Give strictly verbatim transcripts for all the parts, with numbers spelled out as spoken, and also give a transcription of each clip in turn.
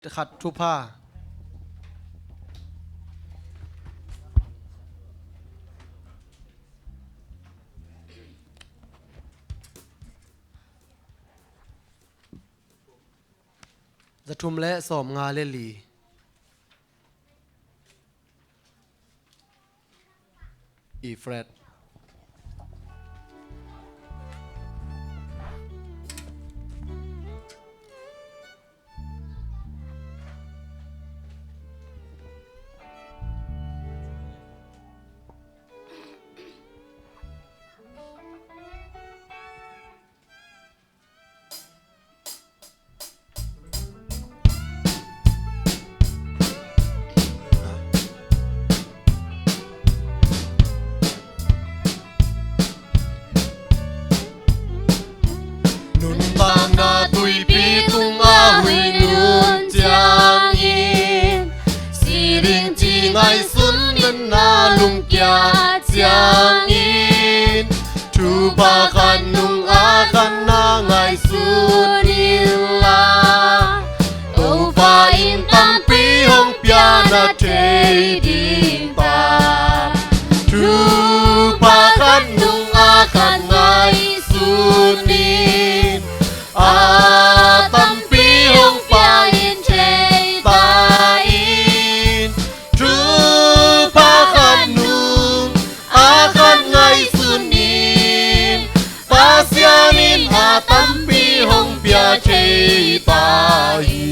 khat thupha. Za thum le sawm nga le li. E flat. Nuntakna tuipi tungah huih nun ciangin, si ding ci ngaihsun nunna lungkia ciangin, thupha khat nung a khat na ngaihsun inla, Topa in tampi hong pia na thei ding ta. Thupha khat nung a khat ngaihsun in, a tampi hong pia in thei ta in. Thupha khat nung a khat ngaihsun in, Pasian in a tampi hong pia thei ta hi.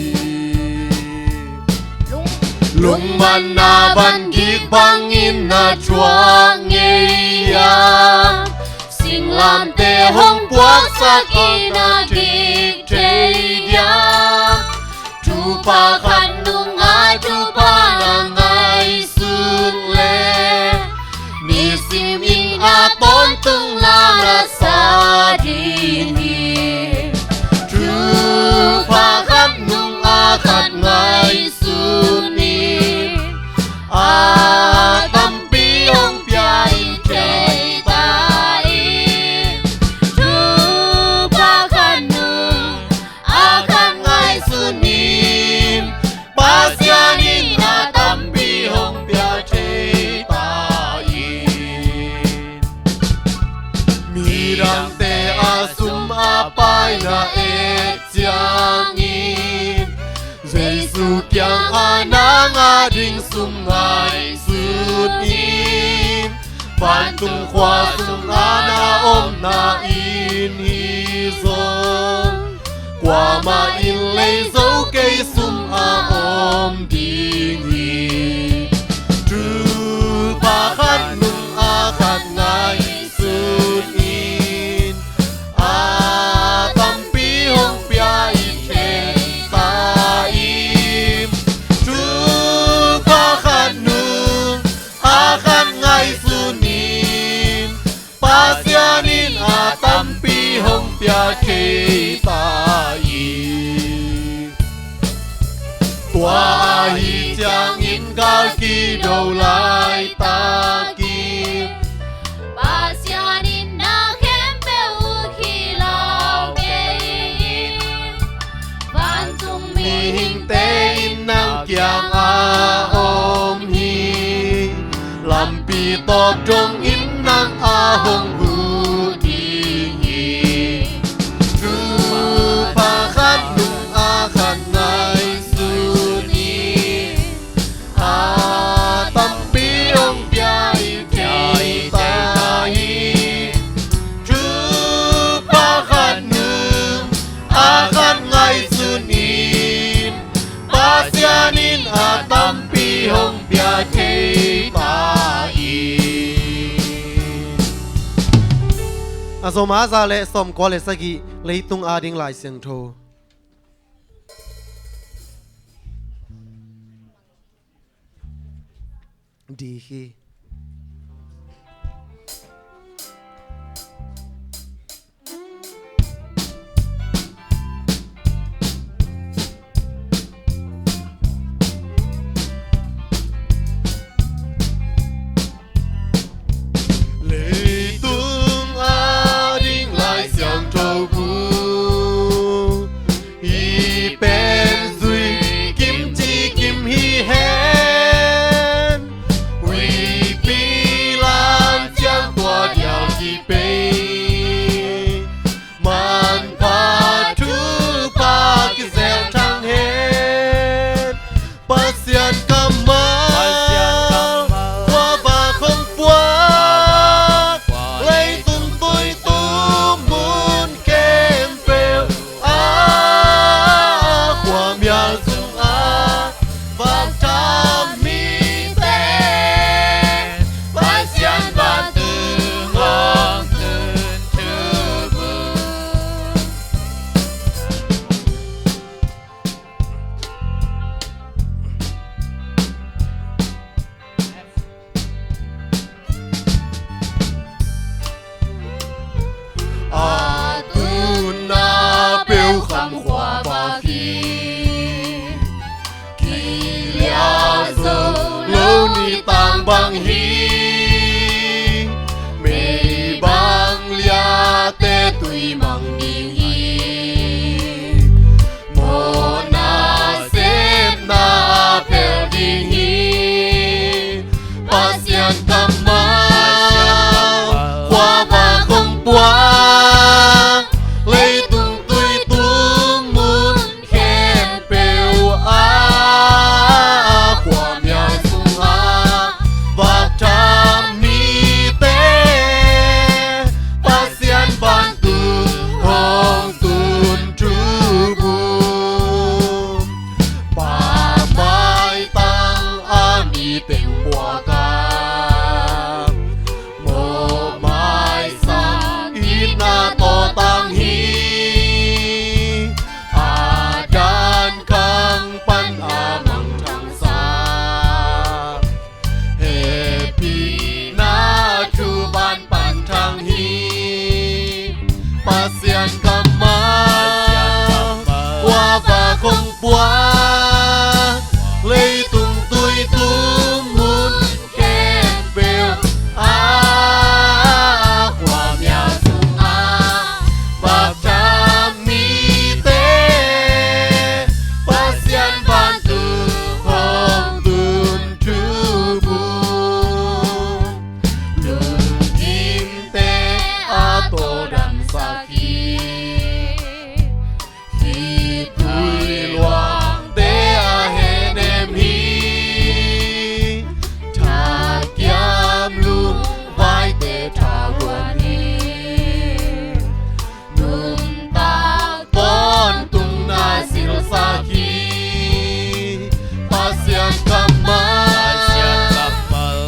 Lungmanna van gik bangin na thuak ngei a, singlamteh hong puaksak in a gik thei diam. Thupha khat nung a thupha na ngaihsun le, nisim in a tawntung na na sa ding hi. Thupha khat nung a khat ngaihsun in, a tampi hong pia in thei ta in. Thupha khat nung a khat ngaihsun in, Pasian in a tampi hong pia thei ta in. Midangte a sum a pai na et ciangin, Jesu kiang a na ngah ding sum ngaihsun in. Vantung khua sung a na omna inn hi zong, kuamah in lei zo kei sum a om ding hi. Thupha khat nung a khat ngaihsun in, a tampi hong pia in thei ta in. Thupha khat nung a khat ngaihsun in, Pasian in a tampi hong pia thei ta in. Tua ahih ciangin gal kido laitak in, Pasian in na khempeuh khih lau kei in. Vantung mihingte in nang kiangah om hi. Lampi tawp dongin nang a hong huh ding hi. Thupha khat nung a khat ngaihsun in, a tampi hong pia in thei ta hi. Thupha khat nung a khat ngaihsun in, Pasian in a tampi hong pia thei ta hi. A sawm a za le sawm kua le sagih, Leitung Ading Lai Siangtho. Dih hi. Leitung ading Lai Siangtho bu, hih pen zui pang hi. Meibang liate tui mang ding hi. Mawhna sepna a phel ding hi. Pasian kammal khuavak hong puak, leitung tuitung mun khempeuh ah, khuamial sungah vaktham mite, Pasian vantung hong tun thubun. Pa maitang a mi teng puak a, mawh maisak itna tawh tang hi. A dan kang pan a mangthangsak, hehpihna thuban pan thang hi. Pasian kammal khuavak hong puak, leitung tuitung mun khempeuh ah, khuamial sungah vaktham mite, Pasian vantung hong tun thubun. Lungkimte a tawldamsak hi. Khitui luangte a hehnem hi. Thakiam lungvaite thavuan hi. Nuntak tawntungna silsak hi. Pasian kammal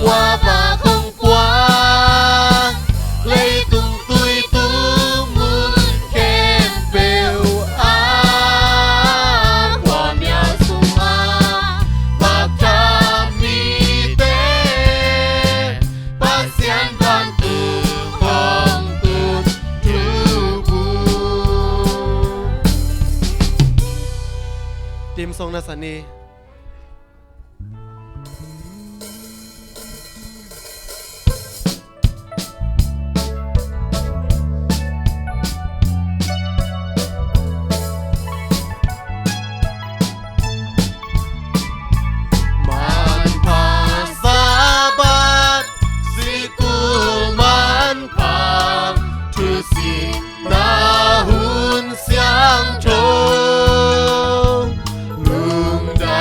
khuavak hong puak, leitung tuitung mun khempeuh ah, khuamial sungah vaktham mite, Pasian vantung hong tun thubun. Team song na sa ni. Manpha Sabbath, sikul manpha, thusit na hun siangtho, lungdam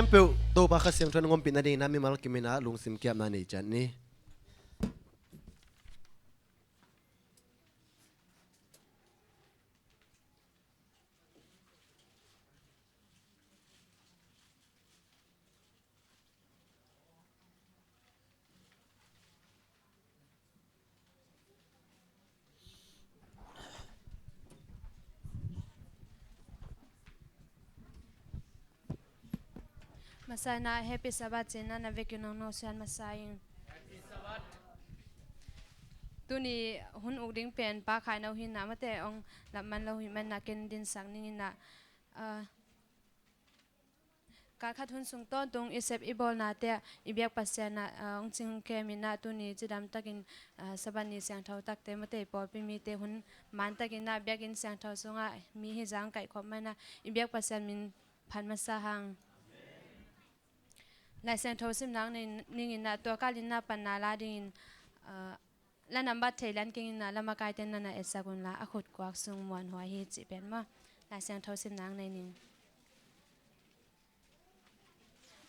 Khempeuh Topa Kha Siangtho in hong ompih nadingin ah mimal kimin ah lungsim kiapna nei ciat ni. Masa in ah Happy Sabbath ci-in ah na vekin hong nusia masa ing. Tuni hun uk ding pen Pa Khai No hi in ah, amaute hong lam man lo ahih manin ah ken dinsak ning in ah, ah, kalkhat hun sung tawntung i sep i bawlnate ah i biak Pasian ah, ah, hong cing kem in ah, tuni cidam takin, ah, Sabbath ni siangtho takte, amaute pawlpi mite hun man takin ah biakinn siangtho sungah mi hizah hong kaihkhop manin ah i biak Pasian min phat masa hang. Lai Siangtho simna nei ning in ah, tua kal in ah panna la dingin, ah, la nambat thei lian keng in ah, la makaite na na etsak un la, A Khutkuak Sung Muanhuai Hi cih pen maw. Lai Siangtho simna nei ning.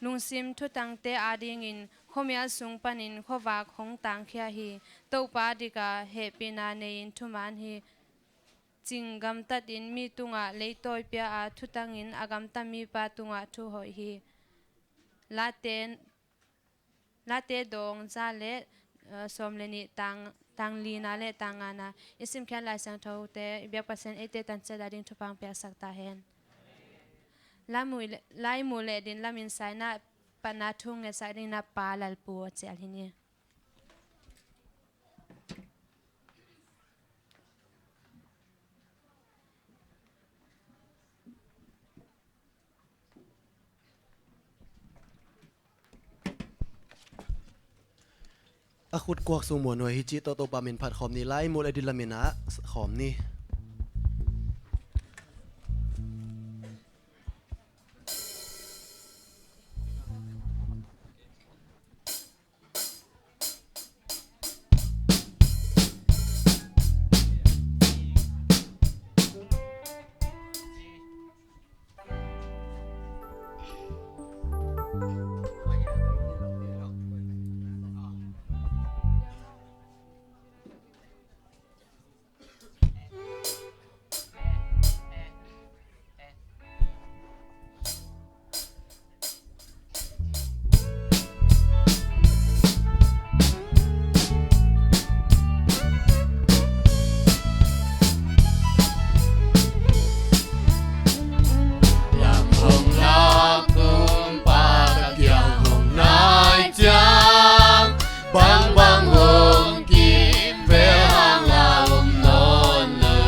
Lungsim thutangte adingin khuamial sung panin khuavak hong tangkhia hi. Topa dika hehpihna nei-in thuman hi. Cing gamtatin mi tungah leitawi pia a, thutangin a gamta mipa tungah thu hoih hi. Late, Late dawng za le, eh, sawm le nih, tang, tang lina le tang ngana i simkhiat Lai Siangthote i biak Pasian eite tanciat a ding thupha hong piaksak ta hen. Lai muh le, lai muh le din lamin sa in ah panna thu ngetsak dingin ah Pa Lalpu a cial hi ni. A Khutkuak Sung Muanhuai Hi cih tawh Topa min phat khawm ni. Lai muh le din lamin ah khawm ni. Lam hong lak kumpa ka kiang hong nai ciang, bangbang hong kimvel hang la om nawn lo.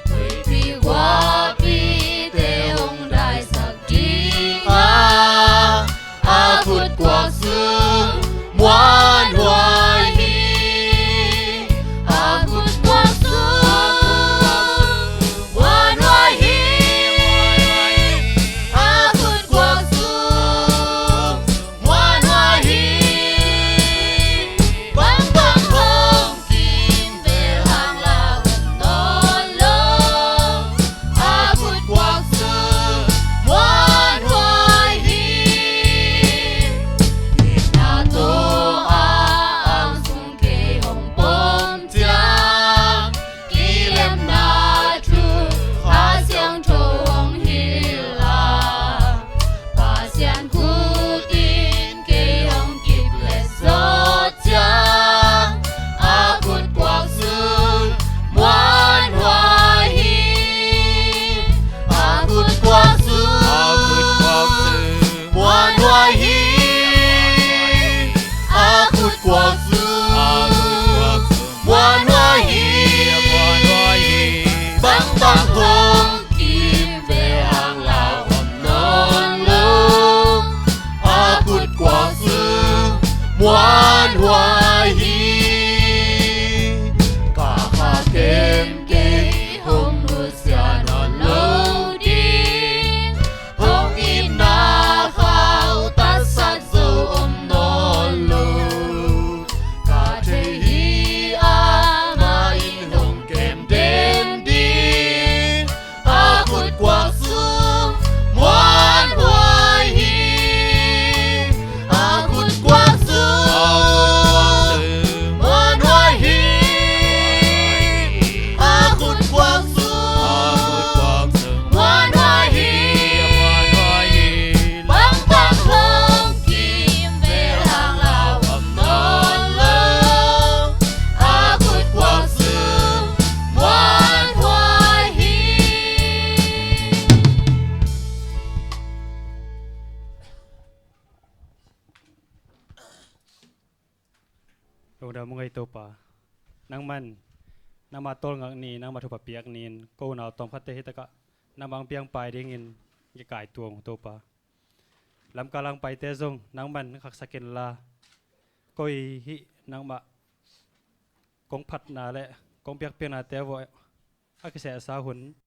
Tuipi guahpite hong daisak ding a, a khutkuak sung muanhuai hi. A khutkuak sung muanhuai hi. A khutkuak sung muanhuai hi. Bangbang hong kimvel hang la om nawn lo. A khutkuak sung muanhuai hi. Itna tawh a ang sung kei hong pom ciang, kilemna thu Kha Siangtho hong hilh a, Pasian khut in kei hong kip leh zawh ciang, a khutkuak sung muanhuai hi. A khutkuak sung muanhuai hi. A khutkuak sung muanhuai hi. Bangbang hong kimvel hang la om nawn lo. A khutkuak sung muanhuai hi. Ka kha kem kei hong nusia nawn lo ding. Hong itna khauh tatsat zo om nawn lo. Ka thei hi, amah in hong kem den ding. Ka mu ngei Topa, nangman nangmah tawlngak ni, nangmah thupha piak ni-in ko unau tawmkhatte hitakah nangmah ang piangpai dingin kikai tuang uh Topa. Lamkal ang paite zong nangman khaksak inla, koi hih nangmah kong phatna le kong piakpiaknate vawh a kisehsa hun,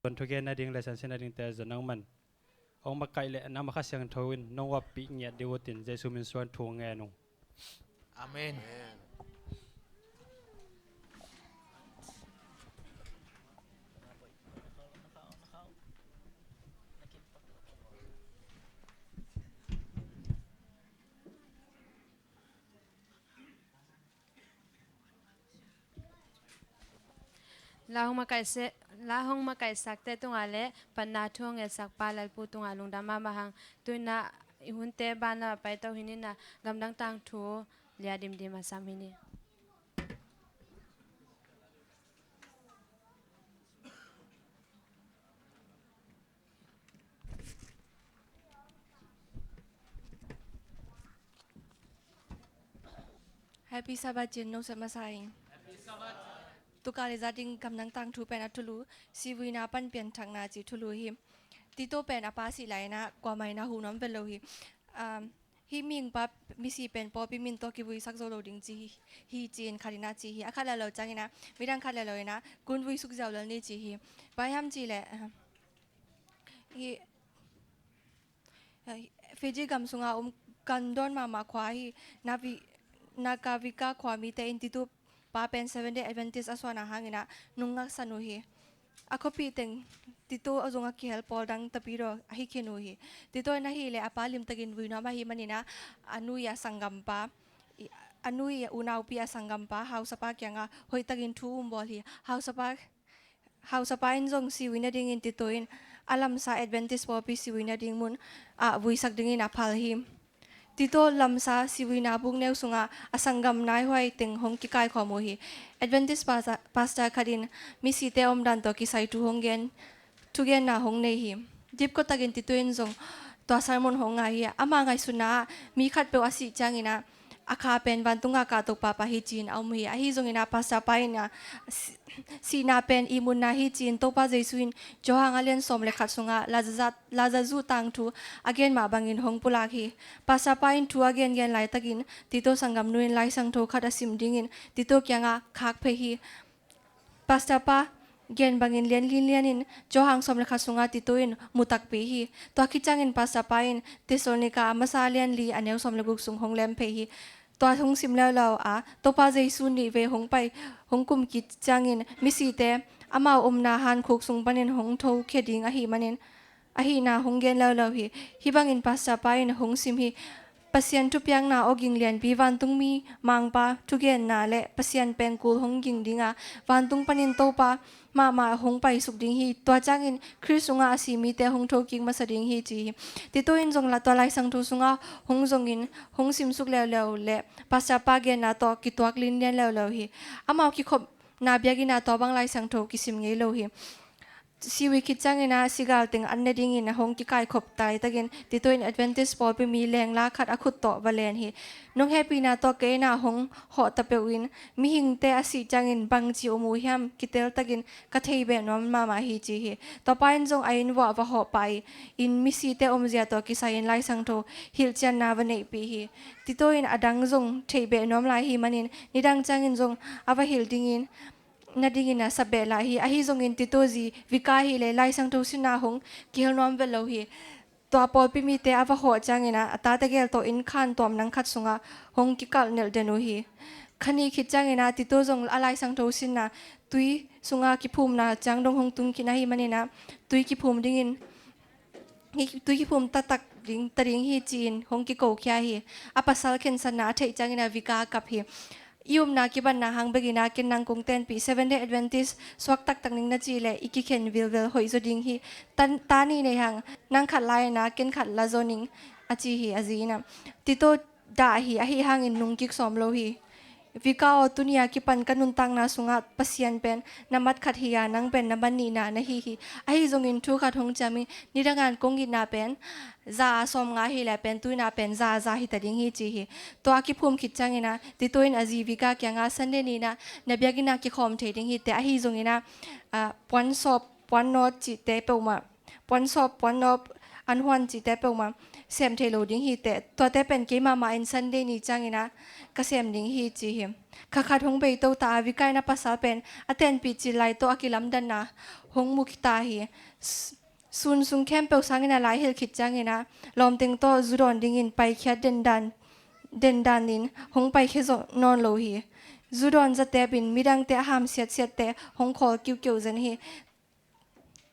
zon thugen nading le sansin nadingte zon nangman hong makaih le nangmah Kha Siangtho in nong uappih ngiat ding utin Jesu min suan thu ngen ung. Amen. La hong makaihse-, la hong makaihsakte tungah le panna thu hong ngetsak Pa Lalpu tungah lungdam mahmah hang. Tuinah i hunte banah paito hi ni-in ah gamdang tangthu lia dimdim a sam hi ni. Happy Sabbath cin no sep masa ing. Tuka le za ding gamdang tangthu pen a thulu, sivuina pan pianthakna ci thulu hi. Tito pen a pa sih lai-in ah kuamah in a huh nuam vet lo hi. Um, hih mihing pa misi pen pawlpi min tawh kivuisak zo lo ding ci hi, hi ci-in khat in ah ci hi. A khat lelo ciangin ah midang khat lelo in ah kun vuisuk ziau lel ni ci hi. Bang hiam cih leh, uh, hih Fiji gam sunga om kan dawn mahmah khua hi. Navi-, Nakavika khua mite in Tito pa pen Seventh Day Adventist a suahna hangin ah nung ngaksan uh hi. A khuapih teng Tito a zong a kihel pawl dang tapidaw ahi khin uh hi. Tito in ahih leh a pa limtakin vui nuam ahih manin ah a nu ii a sanggampa, i-, a nu ii unaupi a sanggampa hausapa kiangah hoihtakin thu um bawl hi. Hausapa Hausapa in zong sivuina dingin Tito in a lamsa Adventist pawlpi sivuina ding mun ah vuisak dingin a phal hi. Tito lamsa sivuina bukneu sungah a sanggam naihuai teng hong kikaikhawm uh hi. Adventist pasta-, pastor khat in misite omdan tawh kisai thu hong gen, thugenna hong nei hi. Dipkawtakin Tito in zong tua sermon hong ngai hi. Ama ngaihsutna ah mi khatpeuh a sih ciangin ah a kha pen vantung a kahto pahpah hi ci-in a um hi. Ahi zongin ah pastor pa in ah si-, sihna pen ihmutna hi ci-in Topa Jesu in Johan a lian sawm le khat sungah Lazaza-, Lazazu tangthu a gen mah bangin hong pulak hi. Pastor pa in thu a gengen laitakin Tito sanggamnu in Lai Siangtho khat a sim dingin Tito kiangah khak phei hi. Pastor pa gen bangin lian linlian in Johan sawm le khat sungah Tito in mu takpi hi. Tua khit ciangin pastor pa in Thessalonika a masa a lian li a neu sawm le guk sung hong lem phei hi. Tua hong sim leuleu a Topa Jesu nih vei hong pai, hong kum khit ciangin misite amau omna hankhuk sung panin hong thokhia ding ahih manin ahihna hong gen leuleu hi. Hih bangin pastor pa in hong sim hi. Pasian thupiakna awging lianpi, vantungmi mangpa thugenna le Pasian pengkul hong ging dinga vantung panin Topa mahmah hong paisuk ding hi. Tua ciangin Khrist sungah a si mite hong thokik masa ding hi ci hi. Tito in zong la tua Lai Siangtho sungah hong zongin hong simsuk leuleu le pastor pa genna tawh kituak linlian leuleu hi. Amau kikhopna biakinn ah tua bang Lai Siangtho kisim ngei lo hi. Sivuina khit ciangin ah sigal teng an ne dingin a hong kikaikhop laitakin Tito in Adventist pawlpi mi lengla khat a khut tawh va len hi. Nong hehpihna tawh kei inn ah hong hawh ta peuh in mihingte a sih ciangin bangci om uh hiam kiteltakin ka thei beh nuam mahmah hi ci hi. Tua pa in zong a inn vuah va hawh pah in misite omzia tawh kisai-in Lai Siangtho hilhcianna va neihpih hi. Tito in a dang zong thei beh nuam lai hi manin nidang ciangin zong a va hilh dingin nadingin a sap beh lai hi. Ahi zongin Tito zi Vika hi le Lai Siangtho sinna hong kihel nuam vet lo hi. Tua pawlpi mite a va hawh ciangin ah a tate gel tawh inn khan tuam nang khat sungah hong kikalh nelh den uh hi. Kha nih khit ciangin ah Tito zong a Lai Siangtho sinna tui sunga kiphumna ciang dong hong tung khin ahih manin ah tui kiphum dingin hih tui kiphum taktak ding, ta ding hi ci-in hong kikokhia hi. A pasal khensatna a theih ciangin ah Vika a kap hi. I upna kibatna hang bekin ah ken nang kong tenpih, Seventh Day Adventist suak taktak ning na cih leh i kikhen vilvel hoih zaw ding hi. Tan, ta nih nei hang, nang khat la in ah ken khat la zaw ning a ci hi a zi in ah. Tito dah hi, ahi hangin nungkik sawm lo hi. Vika aw, tuni a kipan ka nuntakna sungah Pasian pen na mat khat hi a, nang pen na mat nihna na hi hi. Ahi zongin thu khat hong ciam hi. Nidang a kong itna pen za a sawmnga hi leh pen tuina pen za a za hi ta ding hi ci hi. Tua a kiphum khit ciangin ah Tito in a zi Vika kiangah Sunday ni-in ah na biakinn ah kikhawm thei ding hi teh, ahi zongin ah, ah, puan sawp, puan nawt cihte peuhmah, puan sawp, puan nawt, an huan cihte peuhmah sem thei lo ding hi teh, tuate pen keimah mah in Sunday ni ciangin ah ka sem ding hi ci hi. Kha khat hong bei to ta a, Vika in a pasal pen a tenpih cil lai tawh a kilamdanna hong mu ta hi. S-, sun sung khempeuh sangin a lai hilh khit ciangin ah lawmteng tawh zu dawn dingin paikhiat dendan, dendan in hong paikhia zo nawn lo hi. Zu dawn zatep in midangte a ham siatsiatte hong khawl kiukiu zen hi.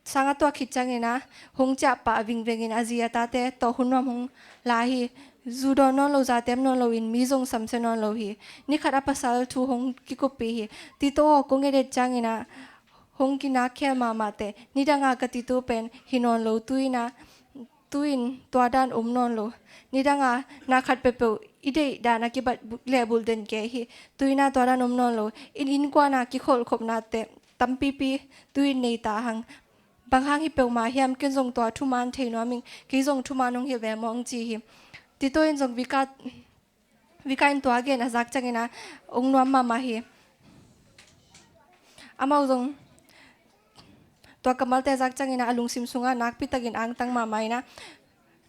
Sang a tuak khit ciangin ah hong ciah pah vingvengin a zi a tate tawh hun nuam hong la hi. Zu dawn nawn lo, za tem nawn loin mi zong samsia nawn lo hi. Ni khat a pasal thu hong kikuppih hi. Tito aw, kong et et ciangin ah hong kinak khel mahmah teh, nidang a ka Tito pen hi nawn lo, tu-in ah, tu-in tua dan om nawn lo. Nidang a na khat peuhpeuh i deih dan a kibat bu-, leh bulh den kei hi. Tu-in ah tua dan om nawn lo. Inn, innkuan a kikholhkhopna teh tampipi tu-in nei ta hang. Bang hang hi peuhmah hiam, ken zong tua thuman thei nuam ing, kei zong thuman hong hilh ve mawng ci hi. Tito in zong Vika, Vika in tua gen a zak ciangin ah ong nuam mahmah hi. Amau zong tua kammalte a zak ciangin ah a lungsim sungah nakpi takin angtang mahmah in ah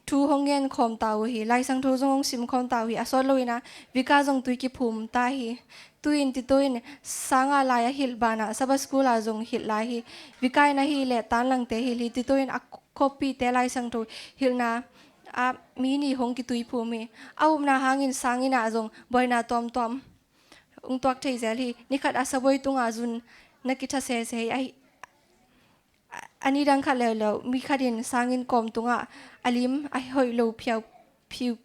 thu hong gen khawm ta uh hi. Laisang thu zong hong sim khawm ta uh hi. A sawt loin ah Vika zong tui kiphum ta hi. Tu-in Tito in sang a lai a hilh banah Sabbath School ah zong hilh lai hi. Vika in ahih leh tanlangte hilh hi. Tito in a khuapihte Laisang thu hilhna ah mi nih hong kituiphum hi. A upna hangin sang inn ah zong buaina tuamtuam hong tuak thei zel hi. Ni khat a sabuai tungah zun na kitha sese hi. A, a nidang khat leuleu mi khat in sang inn kawm tungah a lim a hoih lo phiau, phiu,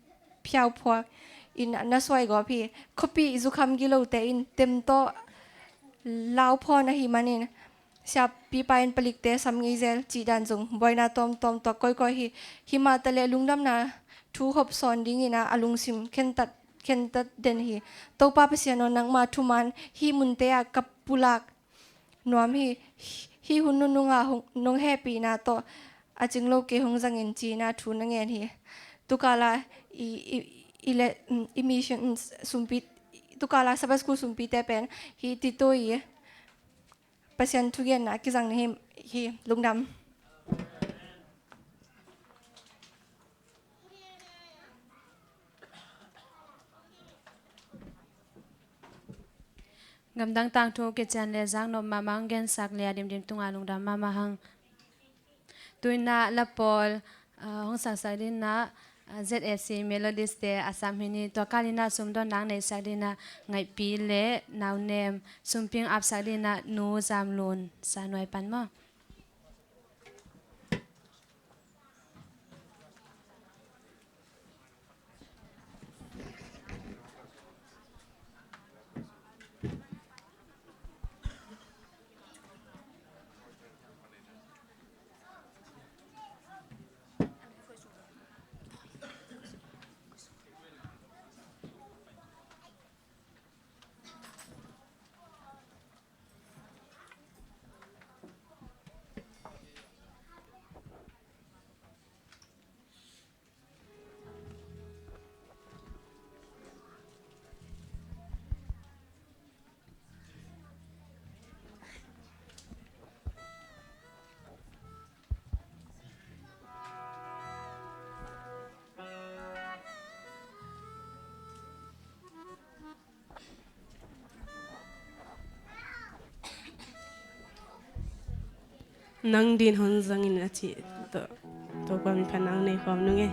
phiau phuak in na suai gawp hi. Khuapih zukham gilote in tem tawh lau phawn ahih manin siapipa in palikte sam ngei zel cih dan zong buaina tuamtuam tuak kawikawi hi. Hi mah taleh lungdamna thu hawm sawn dingin ah a lungsim khentat, khentat den hi. Topa Pasian aw, nangma thuman hih munte ah ka pulak nuam hi. Hih hun nunung ah hong, nong hehpihna tawh a cing lo kei hong zang in ci-in ah thu na ngen hi. Tu kal a i, i, i le, i mission sumpi, tu kal a Sabbath School sumpite pen hih Tito i Pasian thugenna kizang ni hi, hi lungdam. Gamdang tangthu kician le zaknop mahmah hong gensak le a dimdim tungah lungdam mahmah hang. Tu-in ah la pawl, ah, hong saksak dingin ah, ah, Z F C Melodies te a sam hi ni. Tua kal in ah sumdawnna hong neihsak dingin ah Ngaihpi le Naunem, sumping apsak dingin ah Nu Zamlun, Sanuai pan maw. Nang din hong zangin a cih tawh, Topa min phat nang nei khawm nung e.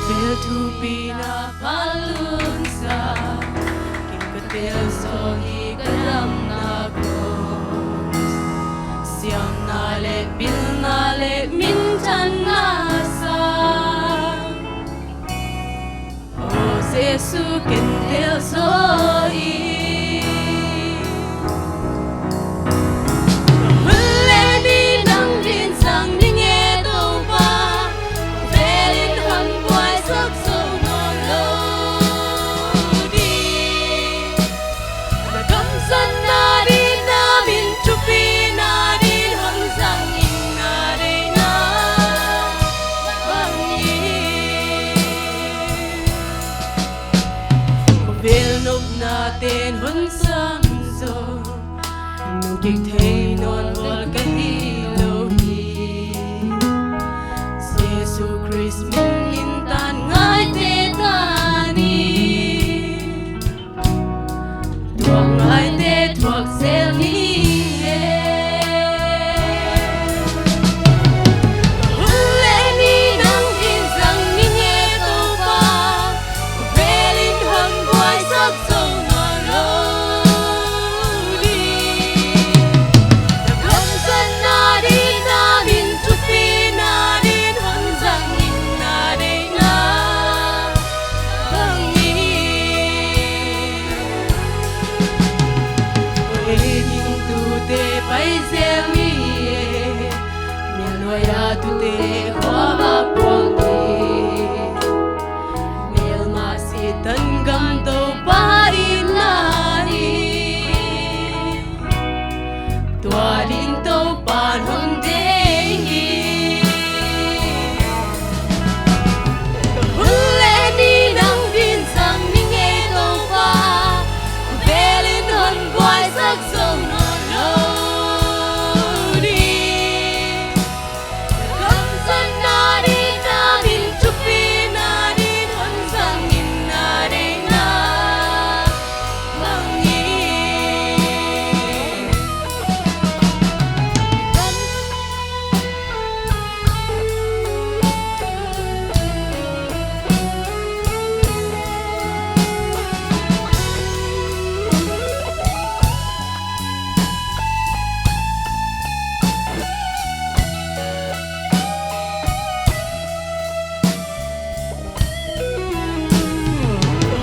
Vel thupi na palunsa, kim ka tel saw hi ka damna ko. Siamna le pilna le minthanna sa. O Jesu Jesu ken tel zaw hi. Hun le ni nang ding zang ning e Topa, velin hon buaisak zo nawn lo ding. Na gam zonna ding, na min thupina ding hon zang in, na deihna bangin. Khawvel nopna ten hon sang zo, nong kik thei nawn bawl ka hi lo hi. Jesu Khrist min in tan ngaite ta ni. Thuak ngaite thuak zel ni e. Hun le ni nang ding zang ning e Topa, velin hon buaisak zo nawn lo ding. Na gam zatna ding, na min thupina ding hon zang in, na deihna bangin. Ei ding tute pai zel ni e, mial nuai-a tute khua ah puak ni. Melma sitan gam Topa in na hi. Tua ding Topa hong deih hi. Hun le ni nang ding zang ning e Topa, velin hon buaisak zo nawn lo ding. Gam zatna ding, na min thupina ding hon zang in, na deihna bangin.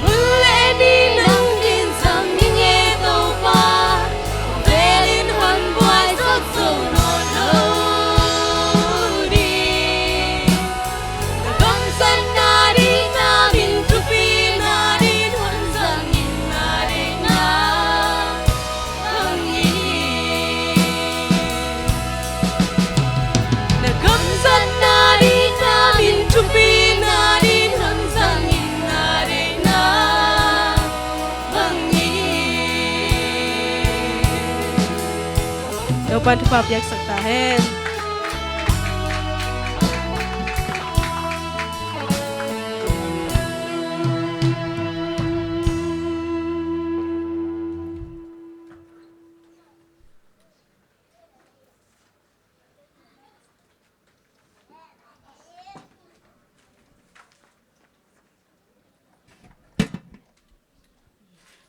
Hun le ni nang ding zang ning e Topa, velin hon buaisak zo nawn lo ding. Na gam zatna ding, na min thupina ding hon zang in, na deihna bangin. Na gam zatna ding, na min thupina ding hon zang in, na deihna bangin. Topa'n thupha piaksak ta hen.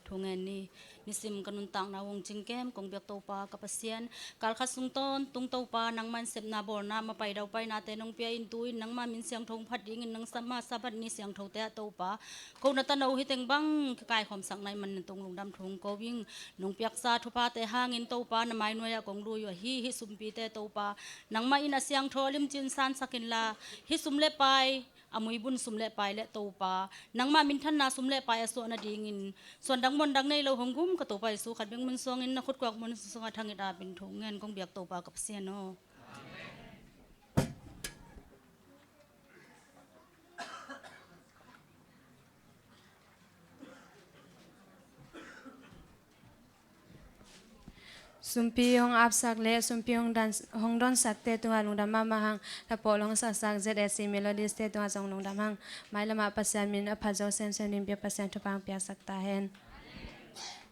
Thungen ni. Nisim ka nuntakna hong cingkem kong biak Topa ka Pasian, kalkhat sung tawntung Topa, nangman sepna bawlna, mapai daupainate nong pia in, tu-in nangma min siangtho hong phat dingin nangma Sabbath ni siangthote ah Topa, ko na tano hi teng bang ka kaikhawmsak na hih manin tung lungdam thu hong ko ing. Nong piaksa thuphate hangin Topa, na mai nuai-ah kong lui uh ahi hih sumpite Topa, nangmah in a siangtho a limci in sansak inla, hih sum le pai, a muibun sum le pai le Topa, nangmah minthanna sum le pai a suah nadingin suandang muandang nei lo hong gum ka Topa Jesu khat bek mun suangin na khutkuak mun sungah thangit apin thungen kong biak Topa ka Pasian aw. Sumpi hong apsak le sumpi hong dan, hong donsakte tungah lungdam mahmah hang, thapawl hong saksak Z S C Melodies te tungah zong lungdam hang. Mailamah Pasian min a phat zo semsem ding Biak Pasian thupha hong piaksak ta hen.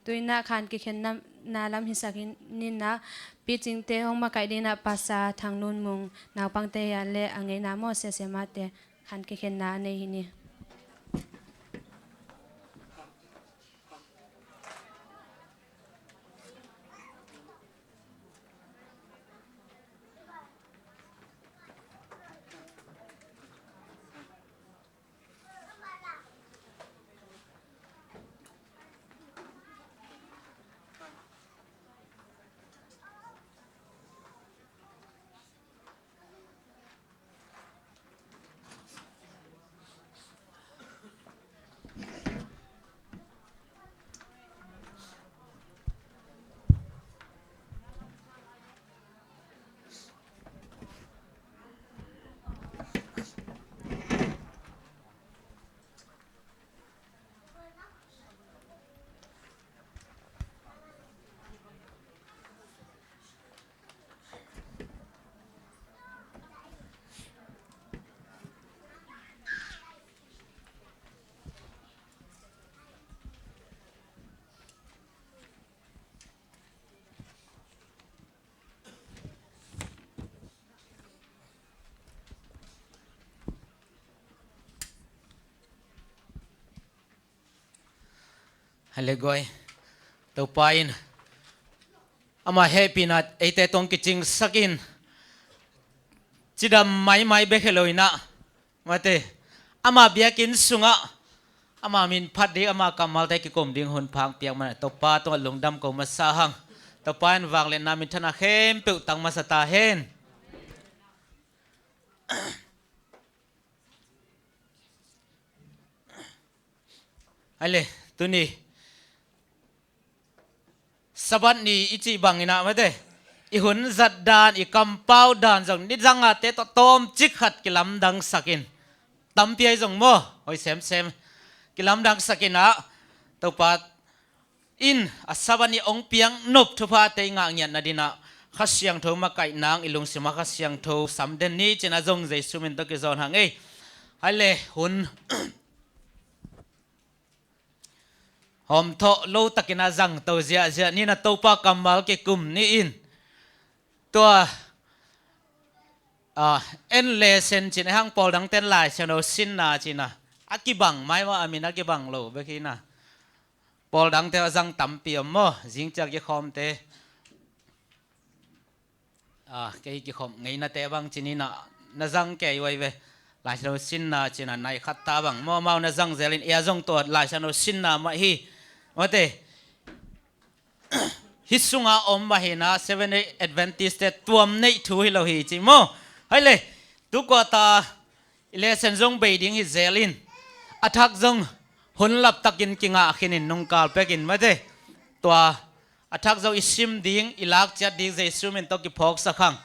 Tu-in ah khan kikhenna lam hisak in ah, picingte hong makaih dingin ah Pastor Thang Lun Mung, naupangte hia le a ngeina maw, siasia mate khan kikhenna a nei hi ni. Hale guai. Topa in ama hehpihna eite tawh kicingsak in, cidam maimai bek hi lo in ah, mate, ama biakinn sungah ama min phat ding, ama kammalte kikum ding hun pha hong piak manin Topa tungah lungdam ko masa hang. Topa in vangliatna, minthanna khempeuh tang masa ta hen. Hale, tuni Sabbath ni i cih bangin ah, mate, i hun zat dan, i kampau dan zong nidang a te tawh tawmcik khat kilamdangsak in, tampi ahi zong maw, hoi semsem, kilamdangsak in ah, Topa in a Sabbath ni hong piak nop thuphate i ngah ngiat nading ah Kha Siangtho makaih nang, i lungsim ah Kha Siangtho sam den ni ci-in ah zong Jesu min tawh kizawn hang ei. Hale, hun hawmthawh lo takin ah zangto ziahziah ni in ah, Topa kammal kikum ni in. Tua, ah, en lesson ci-in ah hang, pawl dangte'n Lai Siangtho sinna ci-in ah a kibang mai maw, a min a kibang lo bek hi in ah. Pawl dangte a zang tampi om maw, zing ciang kikhawmte. Ah, kei kikhawm ngeina te bang ci-in ah na zang kei uh ai ve. Lai Siangtho sinna ci-in ah nai khat ta bang maw, amau na zang zel in, ei a zong tua Lai Siangtho sinna mah hi. Mate, hih sungah om mah hi in ah, Seventh Day Adventist te tuam neih thu hi lo hi ci maw. Hale, tu quarter i lesson zong bei ding hi zel in, a thak zong hun laptakin kingah khin in, nungkal pekin, mate, tua a thak zong i sim ding, i lak ciat ding Jesu min tawh kiphawksak hang.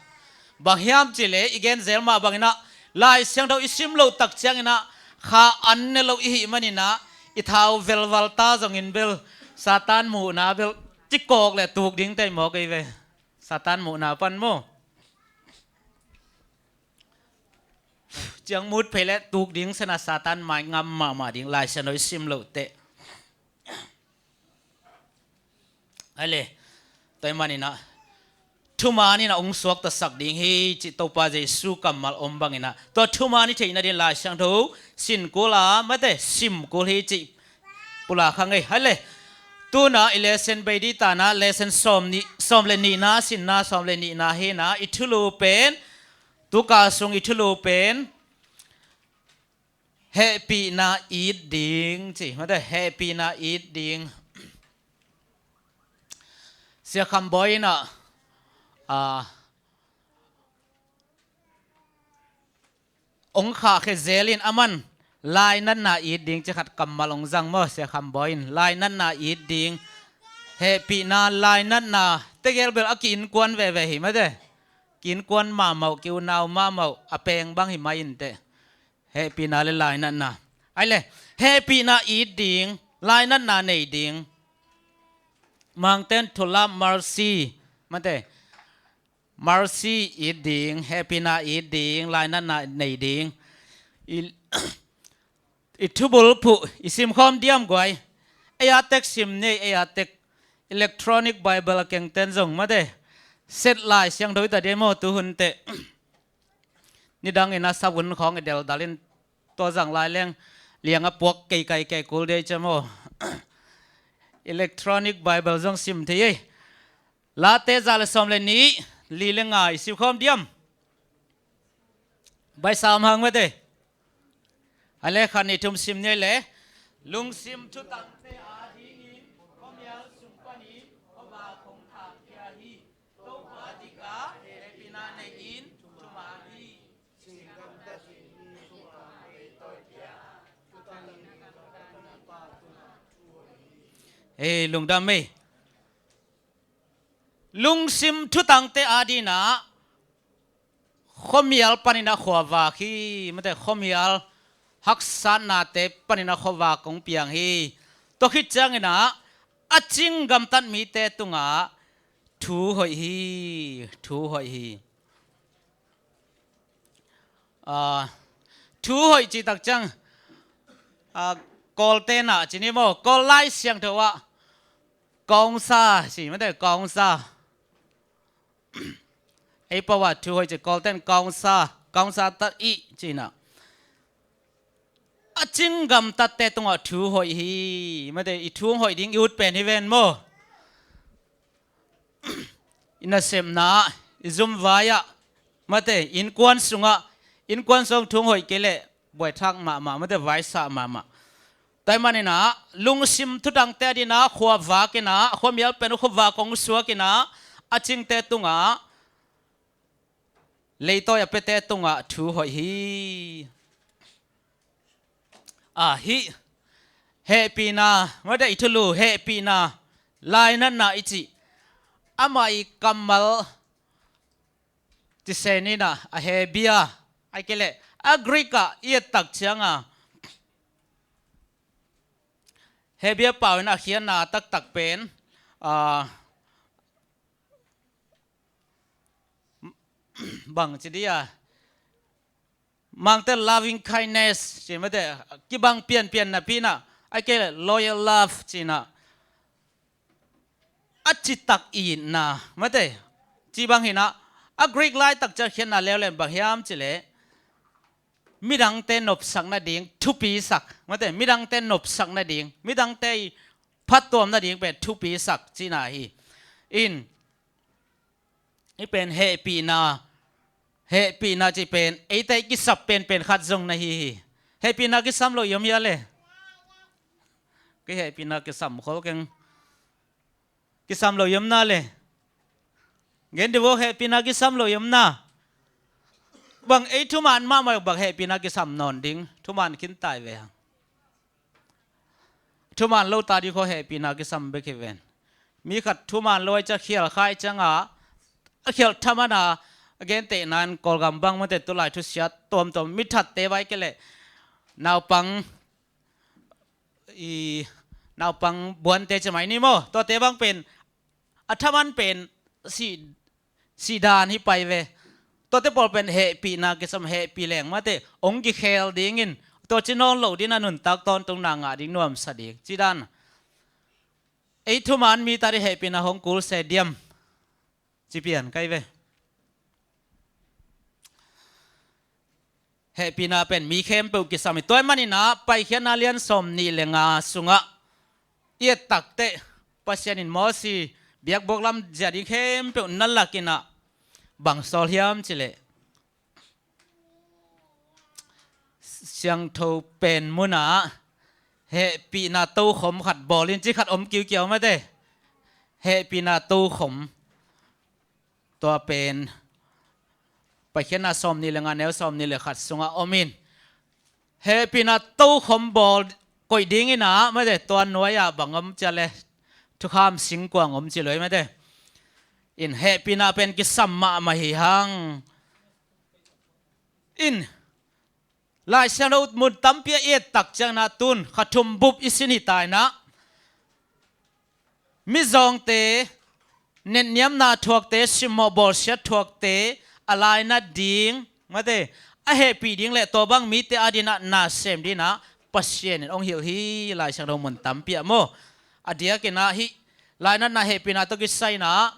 Bang hiam cih leh i gen zel mah bangin ah, Lai Siangtho i sim loh tak ciangin ah kha an ne lo i hih manin ah, i thau velval ta zongin bel Satan muhna bel cikawk leh tuk ding tei mawk ei ve. Satan muhna pan maw, ciang mut phei leh tuk ding, sena Satan mai ngam mahmah ding, Lai Siangtho i sim loh teh. Hale, tua ahih manin ah thuman in ah hong suaktasak ding hi cih Topa Jesu kammal om bangin ah, tua thuman i theih nading Lai Siangtho sin kul a, mate, sim kul hi cih pulak hang ei. Hale, tu-in ah i lesson bei ding ta in ah, lesson sawm nih, sawm le nihna, sinna sawm le nihna hi in ah, i thulu pen, tu kal sung i thulu pen hehpihna it ding ci, mate, hehpihna it ding. Sia Kham Bawi in ah, ah, hong khahkhia zel in, aman lainatna it ding ci khat kammal hong zang maw, Sia Kham Bawi in lainatna it ding. Hehpihna, lainatna tegel bel a ki-innkuan veve hi, mate. Ki-innkuan mahmah uh, ki-unau mahmah uh, a peng bang hi mai inteh. Hehpihna le lainatna. Ai le, hehpihna it ding, lainatna nei ding. Mangte'n thulap, mercy, mate, mercy it ding, hehpihna it ding, lainatna nei ding. I, i thubulphuh i simkhawm diam guai. Ei a tek sim ni ei, ei a tek, Electronic Bible a kengte'n zong, mate, set Lai Siangtho i ta diam maw tu hun teh. Nidangin a savun khawng i deldal in, tua zang lai leng liang a puak kei kai kei kul dei cia maw. Electronic Bible zong sim thei ei. Late za le sawm le nih, li le nga i simkhawm diam? Baisa om hang, mate. A le khat nih thum sim ni le. Lungsim thutangte adingin khuamial sung panin khuavak hong thangkhia hi. Topa dikah hehpihna nei-in thuman hi. Ei, lungdam ei. Lungsim thutangte adingin ah khuamial panin a khuavak hi, mate, khuamial haksatnate panin a khuavak kong piang hi. Tua khit ciangin ah a cing gamtat mite tungah thu hoih hi, thu hoih hi. Ah, thu hoih cih tak ciang, ah, Kawlte'n ah ci ni maw, Kawl Lai Siangtho ah kawngsa ci, mate, kawngsa. Ei pau ah thu hoih ci, Kawlte'n kawngsa, kawngsa ta ih ci-in ah. a cing gamtatte tungah thu hoih hi. Mate, i thu hoih ding i ut pen hi ven maw? I nasepna, i zumvai-ah, mate, innkuan sungah, innkuan sung thu hoih kei leh buaithak mahmah, mate, vaisah mahmah. Tua ahih manin ah lungsim thudangte a dinah khua vak in ah, khuamial pen uh khuavak hong suak in ah, a cingte tungah, leitawi a piate tungah thu hoih hi. A hih hehpihna, mate, i thulu hehpihna, lainatna i cih, amah i kammal thisen in ah, a Hebia, ahih kei leh a Greek ah i et tak ciangin, Hebia pau in a khiatna taktak pen, a, bang ci dih a, Mangte loving kindness ci, mate, kibang pianpian napi in ah, ahih kei leh loyal love ci in ah, a citak itna, mate, ci bang hi in ah, a Greek laitak ciang khiatna leuleu in bang hiam cih leh, midangte nopsak nading thupisak, mate, midangte nopsak nading, midangte i phattuam nading pen thupisak cihna hi. In, i pen hehpihna, hehpihna cih pen eite i kisap penpen khat zong na hi hi. Hehpihna kisam lo i om hia le? Kei hehpihna kisam khol keng. Kisam lo i om na le? Gen dih vo, hehpihna kisam lo i om na? Bang ei thuman mahmah bang hehpihna kisam nawn ding, thuman khin tai ve hang. Thuman lo ta dih khaw hehpihna kisam bek hi ven. Mi khat thuman lo ahih ciang khial kha ahih ciangin, a khial thaman a, a gentehna in Kawlgam bang mate tulai thusiat tuamtuam, mi thatte vai kei leh naupang, i, naupang buante ci mai ni maw, tuate bang pen a thaman pen sih, sih dan hi pai ve. Tuate pawl pen hehpihna kisam, hehpih leng mate hong kikhel dingin, tua ci nawn loh ding a nuntak tawntungna ngah ding nuamsa ding ci dan. Ei thuman mi ta dih hehpihna hong kul se diam? Ci pian kai ve. Hehpihna pen mi khempeuh kisam hi. Tua ahih manin ah Paikhiatna lian sawm nih le nga sungah i et tak teh, Pasian in Mosi biakbuak lamzia ding khempeuh na lak in ah bang sawl hiam cih leh, siangtho pen munah hehpihna tokhom khat bawl in ci khat om kiukiau mate. Hehpihna tokhom, tua pen Paikhiatna sawm nih le nga neu sawm nih le khat sungah om in, hehpihna tokhom bawl koih ding in ah mate, tua nuai-ah bang om cih leh thukham singkuang om ci lo hi mate. In hehpihna pen kisam mahmah hi hang. In Lai Siangtho mun tampi a i et tak ciangin ah tun kha thum bup i sin hi ta in ah, mizawngte, netniamna thuakte, simmawh bawlsiat thuakte a lainat ding mate, a hehpih ding le tua bang mite adingin ah na sem dingin ah Pasian in hong hilh hi. Lai Siangtho mun tampi ah maw, a diakin ah hih lainatna hehpihna tawh kisai in ah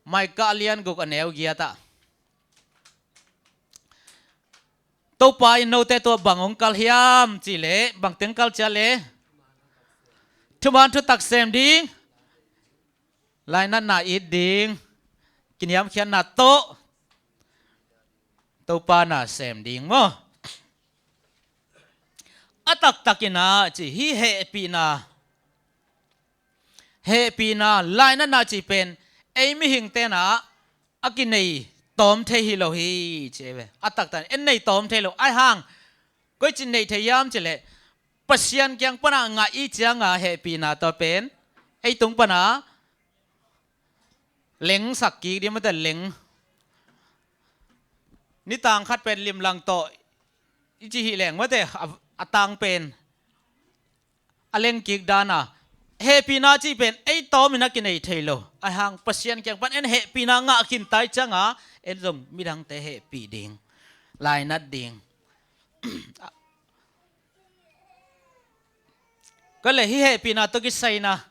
Micah a lian guk a neu giat ah, Topa in note tungah bang hong kal hiam cih leh, bang teng kal cih leh, thuman thutak sem ding, lainatna it ding, kiniamkhiatna tawh Topa na sem ding maw? A taktak in ah ci hi, hehpihna, hehpihna, lainatna cih pen ei mihingte in ah a kinei tawm thei hi lo hi ci ve. A taktak in en nei tawm thei lo. Ahih hang koici nei thei hiam cih leh, Pasian kiang pan a ngah i ciang a hehpihna tua pen ei tung pan a lengsak kik ding mate, leng. Nitang khat pen limlang tawh i ci hi leng mate, a, a tang pen a leng kik dan a, hehpihna cih pen ei tawm in a kinei thei lo. Ahih hang Pasian kiang pan en hehpihna ngah khin ta i ciang a, en zong midangte hehpih ding, lainat ding. Ka le hih hehpihna tawh kisai in ah